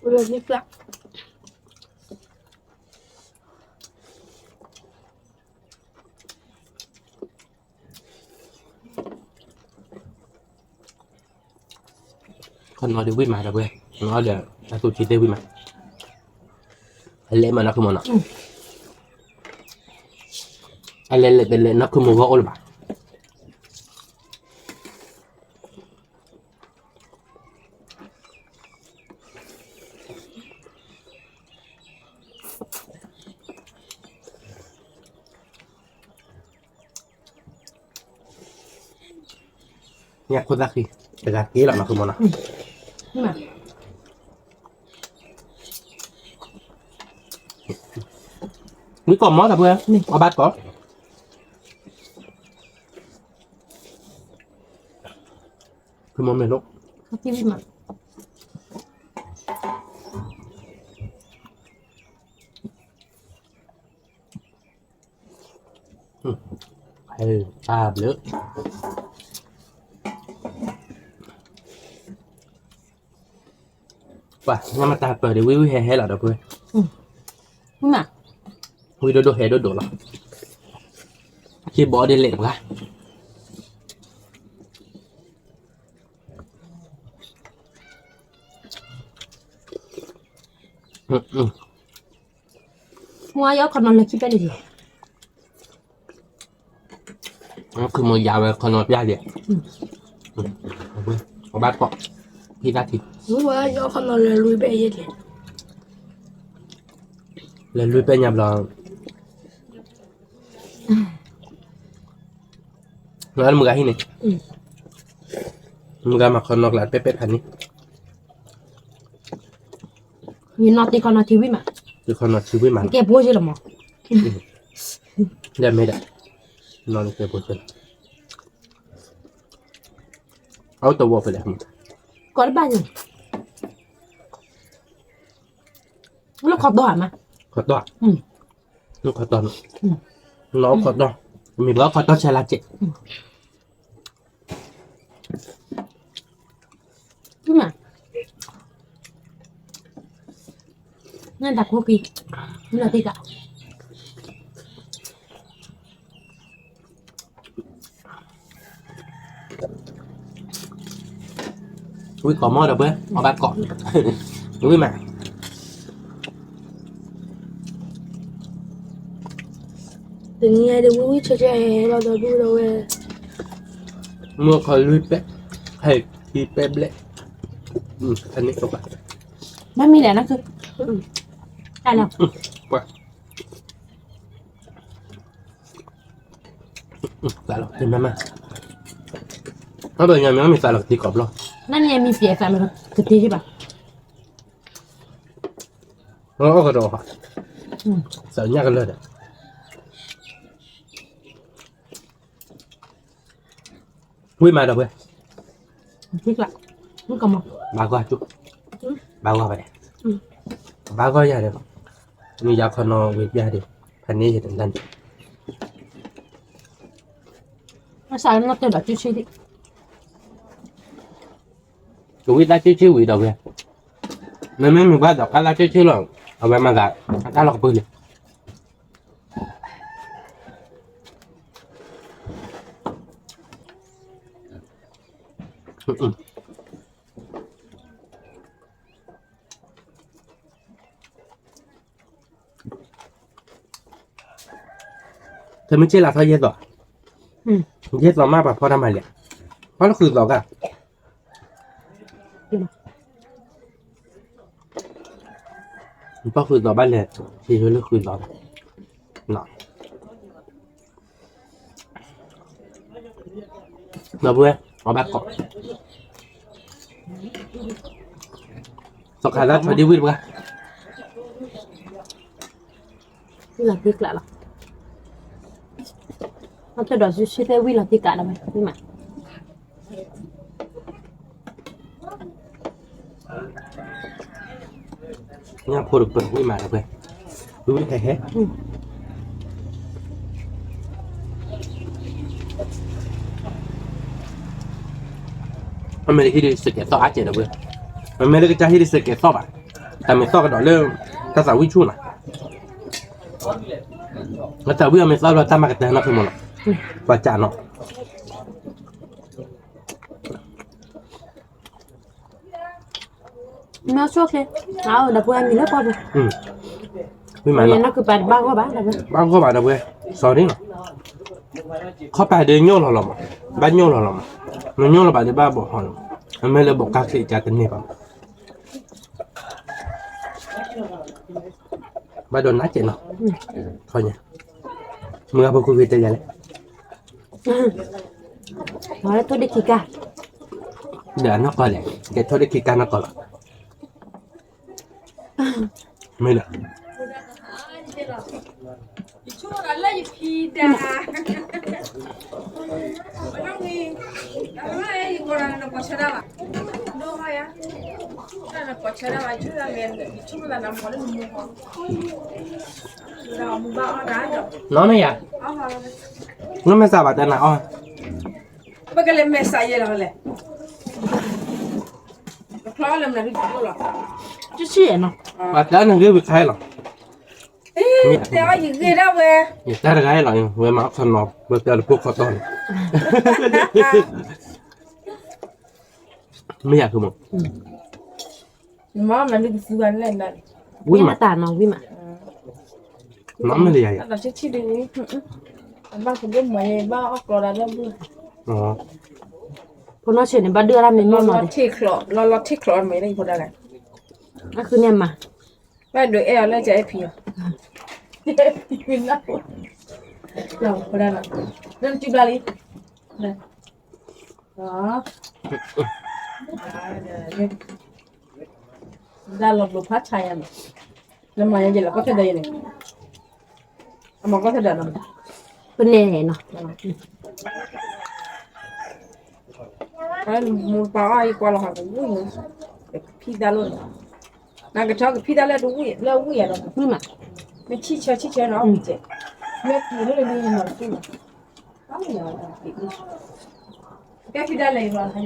ဝဲန့ၣ်ကျါ. ခီနီၤဒုးဝံၣ်မးဒီးဝဲ, နီၤဒီး အသူၣ်ဆံးသ့ၣ်ဝံၣ်မး, အလဲၤမးနီၢ်ခုမီၤနီၤ, အလဲၤလဲၤတလဲၤနီၢ်ခုမီၤဂီၢ်အိၣ်လၢၤဘၣ်. အ ညၣ်ခိၣ်သၣ်ဃံ, တဂၤက့ၤလီၤနီၤ ဖုမိၢ်နီၤ. ဝံကိးမီၢ်ဒီးဖု, အီၣ်ဘၣ်ကိး, ဖုမိၢ်မ့ၢ်လိၣ် တၢ်ဘျုး, ပှၤညၣ်မတၤပၢၢ်ဒီး ဝံဝံဟဲဟဲလီၤဒီးဖု, ဝံဒိၣ်ဒိၣ်ဟဲဒိၣ်ဒိၣ်လီၤ, စ့ဘီဒ်လဲၣ်ပှၤ မ့ၢ်ယခီနီၤလၢခံဖဲန့ၣ်, ခုမိၢ်ယၤဝဲခီနီၤပျၢ်ဒံး, အဘၣ်ကိး, ဖံသၣ်ထံ, ယခီနီၤလၢလွံၢ်ပဲၣ်ယဲၢ်, လဲၤလွံၢ်ပဲၣ်ညါဘျီ, မုၢ်ဂၤဟံၣ်န့ၣ်, မုၢ်ဂၤမၤခီနီၤကျးပဲၣ်ပဲၣ်ဖးန့ၣ်, ယနီၤတ့ခီနီၤထံဝံၣ်မး, တ့ခီနီၤထံဝံၣ်မး, ကဲဖိစ့လီၤမး, ဒ်မ့ၢ်ဒၣ်, နီၤန့ၣ်ကဲဖိစ့လီၤ, အအိၣ်တဝီဖဲလဲၣ်, ကီးတဘၣ်န့ၣ်, လၢခီတီၢ်မး, ခီတီၢ်, လၢခီတီၢ်, လၢခီတီၢ်, မ့ၢ်ဘၣ်ခီတီၢ်ဆဲးလၢကဲး နတၢ်ခိၣ်က့ၤ, နတ့ၢ်ကး, ဝံကိးမီၢ်ဒီးဖု, အီၣ်ဘၣ်ကိး, ဝံမး တနံၤအံၤဒီးဝံဝံဆဲးဆဲးဟဲလီၤဒီးဒူၣ်ဒီးဝဲ, မုၢ်ခီလွံၢ်ပဲၣ်, ဟဲခံပဲၣ်ဘျဲၣ်, အန့ၣ်ကဘၣ်, မ့မ့ၢ်လဲၣ်နီၤ, တၢ်လီၤ, ပှၤ, သးလီၤတမ့ၢ်မး, အဘၣ်ညါမ့ၢ်မ့ၢ်သးလီၤကတ့ၤကိးဘျီ, နမ့ၢ်မံပျဲးသးလီၤကတ့ၤဘၣ်, အီၣ်ကဒီး, သးညၣ်ကလၢာ်ဒီး ဝံမးဒီးဖု, ဘၣ်ဂီၢ်, ဘၣ်ဂီၢ်ဘၣ်ဒီး, ဘၣ်ဂီၢ်ယၤဒီး, မ့ၢ်ယၤခီနီၤဝံပျၢ်ဒီး, ဖဲန့ၣ်ယတနၢ်န့ၣ်, ကဝံသးစုဆ့ဝံၤဒီးဖု, မ့မ့ၢ်မ့ၢ်ဘၣ်ဒီးကါသးစုဆ့လီၤ, အဝဲမၤသး, အတၢ်လီၢ်ကပၢၤလံ တမ့ၢ်က့လၢထီၣ်ယဲၢ်သီ, ယဲၢ်သီမးပှၤဖီတၢ်မၤလဲၣ်, ဖီလၢဃုာ်သီကါ, ဖီဃုာ်သီဘၣ်လဲၣ်, ယယိလၢဃုာ်သီ, ဒီပုၢ်ဝဲၢ် အီၣ်ဘၣ်ကိး, သီခါလၢထီၣ်ဒ်ဝံၣ်တပှၢ်, ဝံၣ်လီၤတံၢ်ကျးလီၤ, အတဒီးစုဆ့သဲဝံၣ်လီၤတံၢ်ကျးလီၤဝဲ, ဝံၣ်မး ညၣ်ဖိတပၢၢ်ဝံၣ်မးဒီပုၢ်ဝဲၢ်, ဝံၣ်ဝံၣ်ဟဲဟဲ, အမ့ၢ်လၢဟံၣ်ဒီးစကဲးသီၣ်အါကဲးဒီပုၢ်ဝဲၢ်, မ့မ့ၢ်လၢကစၢ်ဟံၣ်ဒီးစကဲးသီၣ်ဘၣ်, တၢ်မ့ၢ်သီၣ်ကဒီးလၢ တၢ်သးဝံၣ်ဆူၣ်နီၤ, တၢ်သးဝံၣ်အမ့ၢ်သီၣ်လီၤတၢ်မၤကတၢၢ်နီၢ်ဖံမီၤနီၤ, ပှၤကးနီၤ မ့ၢ်ဆိၣ်ချ့, အဒီပုၢ်ဝဲၢ်မံၤလၢပှၢ်ပူၤ, ဝံၣ်မးနီၤ, ဘၣ်ဂီၢ်ဘၣ်ဒီပုၢ်ဝဲၢ်, စီၤဒ့နီၤ, ခီပၤဒီးညိၣ်လီၤလီၤမး, ဘၣ်ညိၣ်လီၤလီၤမး, မ့ၢ်ညိၣ်လီၤဘၣ်ဒီးဘၣ်ဘီၣ်ဟီနီၤ, အမ့ၢ်လၢဘီၣ်ကါချ့ကါတန့ၢ်ဘၣ်မး ဘၣ်ဒီးနးကဲးနီၤ, ခီညါ, မုၢ်ဂၤဖိခိၣ်ဂ့ၤတဲယၤလဲၣ်, မၤလၢထိၣ်ဒ့ခံကါ, ဒီးအနီၢ်ကီၢ်လဲၣ်, ကဲထိၣ်ဒၣ်ခံကါနီၢ်ကီၢ်လီၤ, မ့ၢ်ဒီး နီၢ်မ့ၢ်ယၤ, နီၢ်မ့ၢ်စးဘၣ်တနၤအီၣ်, ပကလဲၤမဲာ်ဆှးယဲလီၤလဲၣ်, တၢ်နဂ့ၢ်ဝံၤခါလီၤ, တဲအီၤယဂ့ၤဒၣ်ဝဲ, ယတၢ်တဂၤလီၤ, ဝဲမၤအီၣ်ခီနီၤ ဝဲတဲလၢပိၢ်ခီတီန့ၣ်, မ့ၢ်ယၤဆိမိၣ်, မၤမၤဒုးကသူဂၤလဲၣ်နၤ, ဝံၣ်မးတၢ်နီၤ ဝံၣ်မး, မၤမ့ၢ်လၢယၤယၤ, ဘၣ်ကဒိၣ်မၤယဲ ဘၣ်အီၣ်ကျီဒၣ်လၢဘုၣ်, ဖိနီၢ်ဆံးန့ၣ် ဘၣ်ဒုးအါဒၣ်မ့ၢ်မ့ၢ်မၤ, လီၤလီၤထံၣ်ချီးမၤယဲ အဃိန့ၣ်မၤ, ဘၣ်ဒုးအဲၣ်အီၤလၢကအဲၣ်ဖံးအီၤ, လၢနစုဘျါလံ ဒၣ်လီၤဘျိဖးဆါယၤန့ၣ်, နမၤယဲယဲလီၤကီၢ်ထဲဒီးယဲန့ၣ်, အမၤကီၢ်ထဲဒီးနီၤ, ပနဲၣ်နီၤ, မူပာ်အီၣ်ယကွၢ်လီၤဟးကဝံၣ်န့ၣ်, ကဖံးတၢ်လိၣ်န့ၣ်, နကထီၣ်ကဖံးတၢ်လၢတဝံၣ်လၢဝံၣ်ယၤဒီး, မ့ၢ်ဆံၣ်ဆၢဆံၣ်ဆၢနီၤ, မ့ၢ်ဖံးတၢ်လဲၣ်, မ့ၢ်ရ့ၣ်,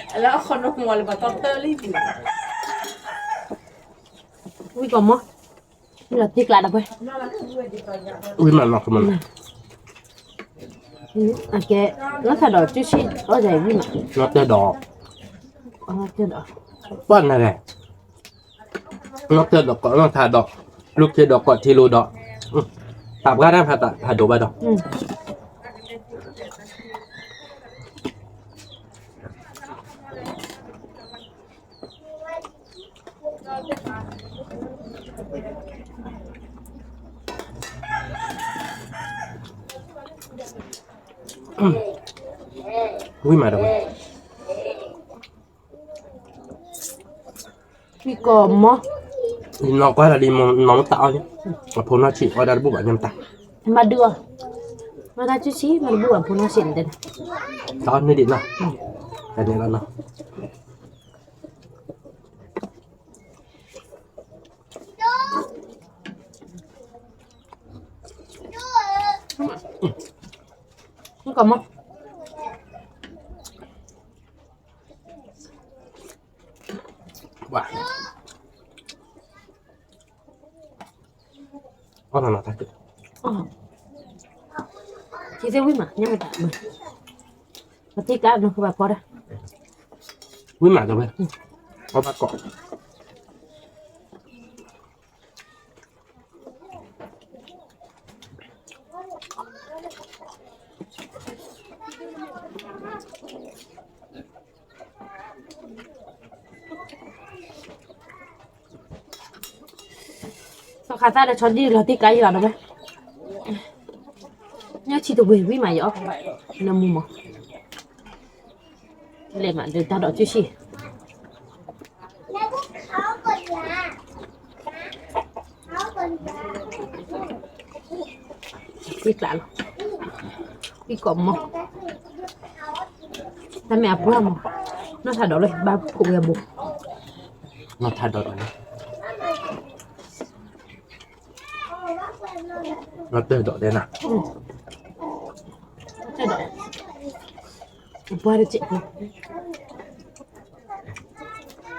လၢအဃိနီၢ်မီၤလၢပှၤတီထၢလံ, ဝံၣ်ကီးမီၢ်, မ့ၢ်လီၤတံၢ်ကျးဒီးပှဲၤ, ဝံၣ်မးနီၤ, အကဲ, နီၢ်ထးဒီး ကၠူၣ်ဆံၣ်အီၣ်ဒ်အံၤဝံၣ်မး, နီၢ်တဲဒီး, နီၢ်တဲဒီး, ပှၢ်နဂၤ နီၢ်တဲဒီးကိးနီၢ်ထးဒီး, လူၢ်ခ့ဒီးကိးထံလိဒီး, တၢ်ပှၢ်တၢ်ဖးဒိးဘၣ်ဒီး, ဝံၣ်မးဒီးဝဲ, ဝံၣ်ကီးမီၢ်, ယနီၢ်ကွၢ်ဒီးဒ်မီၢ်မတၤအီၣ်လံ, အဖိနီၢ်ဆံးအီၣ်ဒၣ်တဘူၣ်ဘၣ်ညါမတၤ, မၤဒုးအီၤ, မၤတၢ်ကၠူၣ်ဆံၣ် မၤတဘူၣ်ဘၣ်ဖိနီၢ်ဆံးန့ၣ်တဲ, တၢ်အီၣ်န့ၢ်ဒံးနီၤ, တၢ်န့ၣ်လီၤနီၤ. ကီးမီၢ်, ဝါ, အီၣ်နီၤနီၤတၢ်, အီၣ်, ထံသ့ၣ်ဝံၣ်မး ညၣ်မတၤ, ပသ့ၣ်ကါနီၤ ကဘၣ်ဖီဒၣ်, ဝံၣ်မးဒီးဝဲ, အီၣ်ဘၣ်ကီး သီခါသၣ်ဒီးဆီဒံၣ်လီၤတံၢ်ကါယံၤလီၤဒီးဝဲ, ညၣ်ဆံတဝ့ၤဝံၣ်မးယအီၣ်, နမူမီၢ်, လဲၤမးဒီးတၢ်ဒီးကၠူၣ်ဆံၣ် သ့ၣ်ကျးလီၤ, သံကီးမီၢ်, တၢ်မ့ၢ်အပှၢ်မီၢ်, နီၢ်ထးဒီးလၢဘၣ်ခိးဝဲအဘိ, နီၢ်ထးဒီးဒီးန့ၣ်, နီၢ်တဲဒီးတဲနၤ, နီၢ်တဲဒီး, အပှၢ်တစဲး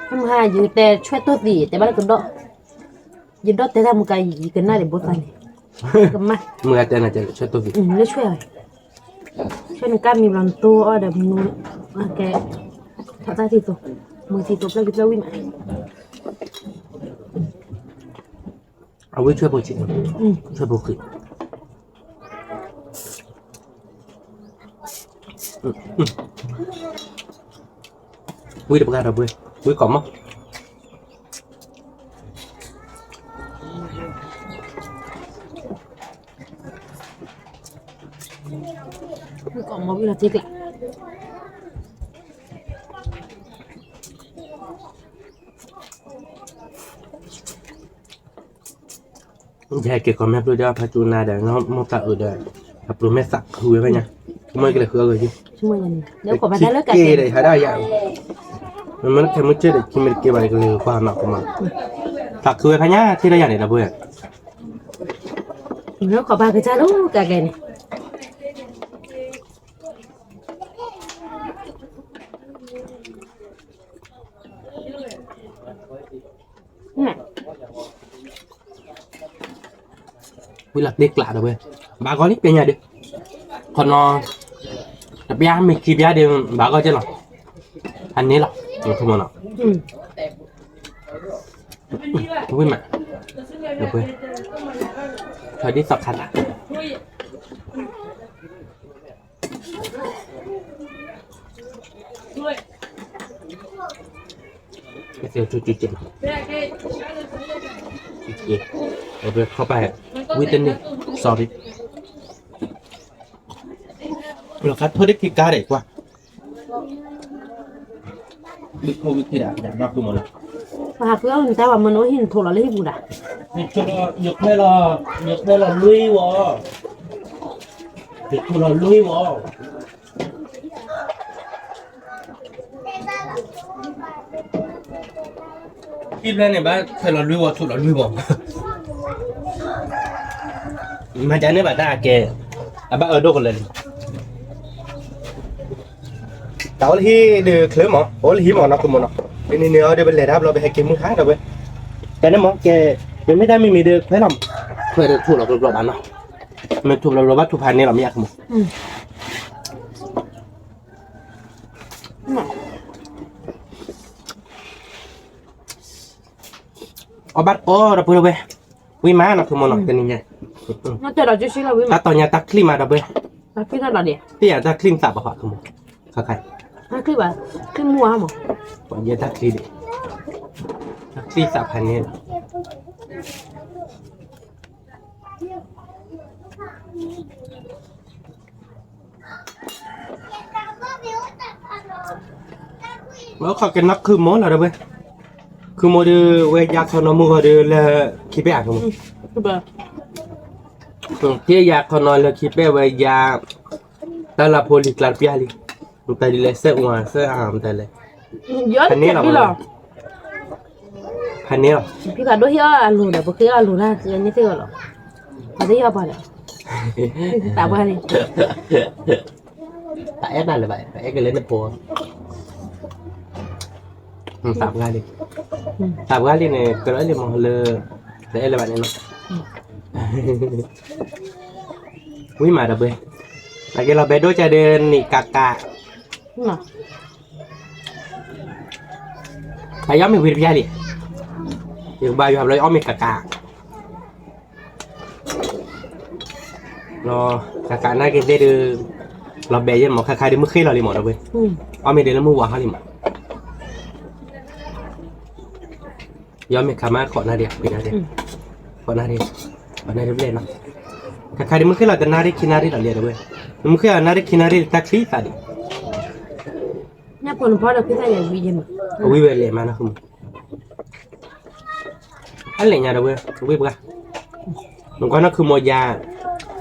ဖိ မုၢ်ဟါ ယကတဲဆွဲၣ်တိၢ်သံး တဲဘၣ်လၢကဒီး, ယဒီၣ်တဲတၢ်မူကါ ယကနၣ်ဒံးဘိသးန့ၣ်, ကမၣ်, မုၢ်ဟါတဲနၤ ဆွဲၣ်တိၢ်သံး, လၢဆွဲၣ်, ဆွဲၣ်နကၣ်မံၤဘျီနတိၢ်အီၣ်ဒီးမူ, ကဲ, ထီၣ်တၢ်သံသိး, မူသံသိးပျၢ်ကံပျၢ်ဝံၣ်မး, အဝဲဆွဲၣ်ဖိဆံး, ဆွဲၣ်ဖိဃံး ဝံၣ်တပှၢ်ဒီးဘှ့ၣ်, ဝံၣ်ကီးမီၢ်, အ မ့ၢ်ကီးမီၤဝံၤလီၤတ့ကျး ယဟဲက့ၤကီၢ်မဲာ်ပျိဒီးဖးကၠူနၤဒီး နီၢ်မိၢ်သးအုးဒီး အပျိၢ်မဲာ်သးဃုဝဲဖဲညါ ကမီၢ်ကလဲၤဃုအဂီၢ်ယု က့ၤဒီးဟးဒၣ်ယၤ မ့မ့ၢ်ခဲမုၢ်ဆ့ၣ်ဒီး ခံမ့ၢ်တက့ၤဘၣ်ဒီး ကလဲၤကွၢ်နီၢ်ကမီၢ် သးဃုဝဲဖဲညါ ထံၣ်ဒီးယၤန့ၣ်ဒီပုၢ်ဝဲၢ် လၢခီၣ်ဘၣ်ကစၢ်လၢကကဲန့ၣ် ဝံၤလီၤတ့ကျးဒီးဝဲ ဘၣ်ဂီၢ်လံပျဲညါဒီး ခီနီၤ တပျၢ်မ့ၢ်ခံပျၢ်ဒီး ဘၣ်ဂီၢ်ကဲလီၤ အန့ၣ်လီၤ ထူမနီၤ ဝံၤမး ဒီးပှဲၤ ထီၣ်ဒ်သိးခါသး ကသ့ၣ်ထူကကဲးလီၤ ကကဲး ဒီးပှဲၤခီပာ် ဝံတန့ၢ် sorry လီၤခါထိၣ်ဒ်ခံကါဒီးကွၢ် ဝံခိၣ်ဝံခံဒီး နီၢ်ဃုမီၤလီၤ ပဟးဃုအီၣ်နတၢ်ဝဲမ့ၢ်နအိၣ်ဟံၣ်နထိးလီၤလၢဟံၣ်ပူၤဒၣ် ယချဲလီၤ ယချဲလီၤလွံၢ်ဝီ ယထိးလီၤလွံၢ်ဝီ ဟံၣ်ဖျဲၣ်န့ၣ် ဘၣ်ထွဲလီၤလွံၢ်ဝီ ထိးလီၤလွံၢ်ဝီ မၤဒ်န့ၣ်ဘၣ်တၢ်ကဲ အဘၣ်အၢဒိၣ်ကလၢာ်လံ တၢ်အိၣ်လၢဟံၣ်ဒီးချၢမး အိၣ်လၢဟံၣ်မးနီၢ်ကမီၤနီၤ ပန့ၣ်န့ၣ်အီၤဒီးပလဲၤတၢ်ဘျီပဟဲက့ၤမုၢ်ဟါဒီးဝဲ တၢ်န့ၣ်မးကဲ ပမ့ၢ်တၢ်မံၤမံၤဒီးခွဲးလီၤမး ခွဲးဒီးထိးလီၤဘျီဘျီဘၣ်နီၤ မ့ၢ်ထိးဘျီဘျီဘၣ်ထိးဖးန့ၣ်လီၤမ့ၢ်အကမီၤ အီၣ်ဘၣ်တအီဒီပုၢ်ဝဲၢ် ဝံၢ်မးနီၢ်ခူမိၢ်နီၤ တနံၤညါ တၢ်တီညါတၢ်ချံမးဒီပုၢ်ဝဲၢ် သ့ၣ်ညါတၢ်ချံမးသးပှၢ်ခူမိၢ် ခါခါ တၢ်ချံဘၣ်ချံမူဧါမး ပှၤယဲတၢ်ချံဒံး တၢ်ချံသးဖးန့ၣ်လီၤ မ့ၢ်ခီက့ၤနီၢ်ခူမိၢ်လီၤဒီပုၢ်ဝဲၢ် ခူမိၢ်ဒီး ဝဲယၤခီနီၢ်မုၢ်ဂီၤဒီးလၢ ခံပဲၢ်အါခူမိၢ် က့ယၤခီနီၢ်လၢခံပဲၢ်ဝဲယၤ တၢ်လၢဖိလံၤကျါတပျၢ်လံ မတၤဒ်လဲၣ် စဲးဝါ စဲးအါ မတၤလဲၣ် ဖဲန့ၣ်လီၤ ဖဲန့ၣ်လီၤ ဖံဖးဒိၣ်ဟ့ၣ်အီၣ်အလိၤဒီး ပဃ့အီၣ်အလိၤတၢ်န့ၣ်သ့ၣ်ဂီၤလီၤ ပသ့ၣ်ယီၤပှၤဒီး သးပှၢ်န့ၣ် တအဲၣ်တၢ်လၢၤဘၣ် ပအဲၣ်ကလဲၤနဖိ သးပှၢ်လံ သးပှၢ်လံန့ၣ် ကရၢလံမ့ၢ်လၢ တအဲၣ်လၢၤဘၣ်န့ၣ်လီၤ ဝံၢ်မးဒီပုၢ်ဝဲၢ် နက့ၤလီၤဘဲဒိၣ်ကဒီးန့ၣ်ကးကး ပယီၤမ့ၢ်ဝံၤတပျၢ်လံ ယကဘၣ်ယွၤဘျီအီၣ်မ့ၢ်ကးကး ကးကးနာ်က့ၤသ့ၣ်ဒီး လီၤဘဲယဲၢ်မး ခါခါဒီးမုၢ်ဃ့လီၤလံမးဒီပုၢ်ဝဲၢ် အီၣ်မ့ၢ်ဒ်လၢမုၢ်ဝါဟီလံမး ယီမ့ၢ်ခါမးခိးနၤဒံး ခိးနၤဒံး ခိးနၤဒံးဘျဲၣ်နီၤ ခါခါဒံးမုၢ်ဃ့လီၤတနၣ်ရံၣ်ခံနၣ်ရံၣ်လီၤလံဒီပုၢ်ဝဲၢ် မုၢ်ဃ့လီၤနၣ်ရံၣ်ခံနၣ်ရံၣ်တၢ်ချံသးဒံး အဝံၤဝဲလဲၤမးနီၢ်ခူမိၢ် အလဲၤညါဒီပုၢ်ဝဲၢ် ဝံၢ်ပှၢ် နကွၢ်နီၢ်ခူမိၢ်ယၤ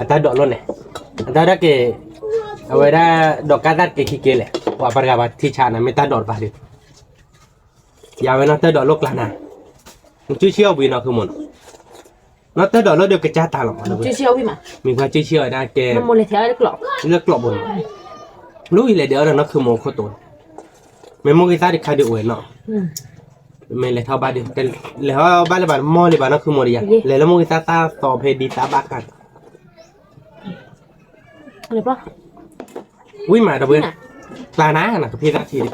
အတၢ်ဒိးလိာ်န့ၣ် အတၢ်ဒိးက့ၤ အဝဲဒၣ်ဒိးကါသၣ်တက့ၤခံက့ၤလဲၣ် ပှၤပှၤတဂၤပှၤထံဆးနၤ မ့ၢ်တၢ်ဒိးတပၤဒီး ယၤဝဲနီၢ်တၢ်ဒိးလိာ်ကျါနၤ နစုဆံအီၣ်ဝံၤနီၢ်ခူမိၢ်နီၤ နီၢ်တၢ်ဒိးလိာ်ဒီးကစၢ်တၢ်လီၤမး မ့ၢ်ပှၤစုဆံအီၣ်ဝံၤမး လၢကျိာ်ပူၤန့ၣ် လူၤယလဲၤဒီးအီၤဒီးနီၢ်ခူမိၢ်ခိၣ်တိၤန့ၣ် မ့ၢ်မိၢ်ဂ့ၤသၣ်ဒံးခါဒံးအိၣ်ဝဲနီၤ မ့ၢ်လဲၤထီၣ်ဘၣ်ဒီး လဲၤထီၣ်ဘၣ်လၢၤဘၣ်မီၢ်လံဘၣ်နီၢ်ခူမိၢ်ဒီးယၤ လဲၤလၢမိၢ်ဂ့ၤသၣ်သၣ်သီဖဲဒံးသၣ်ဘၣ်ခါန့ၣ် ဝံၢ်မးဒီပုၢ်ဝဲၢ် ကျါနၤနကဖံးသၣ်ထံဒီး သီ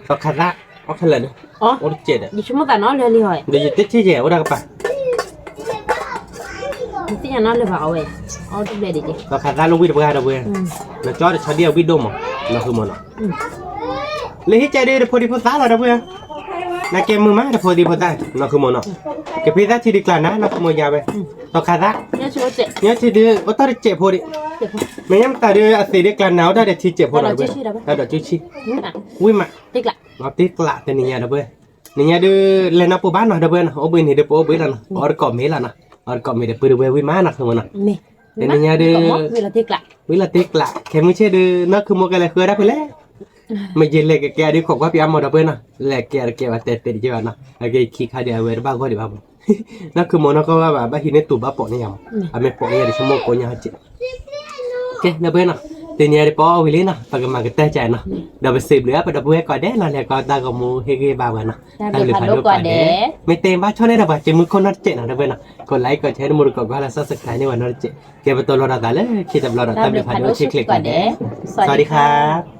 ခါသၣ် အီၣ်ခဲလၢာ်ဒီး အိၣ်တကဲးဒီး ဒီးယတထံၣ်ကဲးအိၣ်ဒၣ်ကပၤ သီခါသၣ်လၢဝံၢ်တပှၢ်ဒီပုၢ်ဝဲၢ် နကၠီတဆီဒံၣ်အဝံၣ်ဒိၣ်မး နီၢ်ခူမိၢ်နီၤ လၢဟံၣ်ကဲးဒီးတဖိဒံဖိသၣ်လီၤဒီပုၢ်ဝဲၢ် နကဲမုာ်မးတဖိသံဖိသၣ် နီၢ်ခုမိၢ်နီၤ, ကဖံသၣ်ထံဒုးကျးနၤ နီၢ်ခုမိၢ်ယၤဝဲ, သီခါသၣ်, ညီထံဒုး အိၣ်တ့ၢ်တစဲးဖိဒံး, မ့ၢ်ညါမတၤဒုးအသံးဒုးကျးနၤ အိၣ်တ့ၢ်ဒီးထံစဲးဖိဒီး တၢ်ဒီးကၠူဆံ, ဝံၣ်မး, တ့ကျး, တ့ကျး, တနံၤညါဒီးပှဲၤ, နံၤညါဒုး လဲၤနီၢ်ပိာ်ဘၣ်နီၤဒီးပှဲၤနီၤ, အိၣ်ဘှံးနံၤဒုးပအိၣ်ဘှံးလီၤနီၤ, အီတကိးမ့ၢ်လီၤနီၤ, အီတကိးမ့ၢ်ဒီးပုၢ်ဒီးဝဲၢ်ဝံၣ်မး နီၢ်ခုမိၢ်နီၤ, တနံၤညါဒုး ဝံၣ်လီၤတ့ကျး, ခဲမုၢ်ဆ့ၣ်ဒုး နီၢ်ခုမိၢ်ကလဲၤဃုဝဲဒၣ်ဖဲလဲၣ် မ့ၢ်ယလဲၤကကဲအဒုးခိးကွၢ်ဖံးအါမးဒီးပှဲၤနီၤ, လဲၤကဲအတကဲဘၣ်တဲတဲာ်တကဲဘၣ်နီၤ, အကဲခံခါဒုးအဝဲတဘၣ်ဂီၢ်ဒံးဘၣ်မး, နီၢ်ခုမိၢ်နီၢ်ကီၢ်ဘၣ်ဘၣ် ဘၣ်ဟံးန့ၢ်တူာ်ဘၣ်ပိာ်န့ၢ်ယၤမး, အမ့ၢ်ပိာ်န့ၢ်ယၤဒီးဆိကမိၣ်ကိးညါဟဲကဲး, ကဲဒီးပှဲၤနီၤ, တနံၤညါဒုးပအီၣ်ဝံၤလံနီၤ, ပကမၤကတၢၢ်ကဲးနီၤ, ဒီးပစံးဘျုးအပဒီပုၢ်ဝဲၢ်ကိးဂၤဒဲးနီၤ, လဲၤကီတၢ်ဂီၤမူဟ့ၣ်ဂံၢ်ဘါပှၤနီၤ, တၢ်ဘျုးဖးဒိၣ်ကိးဂၤဒဲး, မ့ၢ်တဲဘၣ်ဆီၣ်န့ၢ်ဒီးပှၤစုမုၢ်ခိၣ်နီတစဲးနီၤဒီးပှဲၤနီၤ, ကိး like ကိး share မူတကိးကွၢ်လၢ subscribe န့ၢ်ပှၤနီတစဲး, ကဲပတီၢ်လီၤဒီးသးလၢခံတဘျီဒီး တၢ်ဘျုးဖးဒိၣ်ဆံးချ့ကိးဂၤဒဲး, စဝၤဒံခါ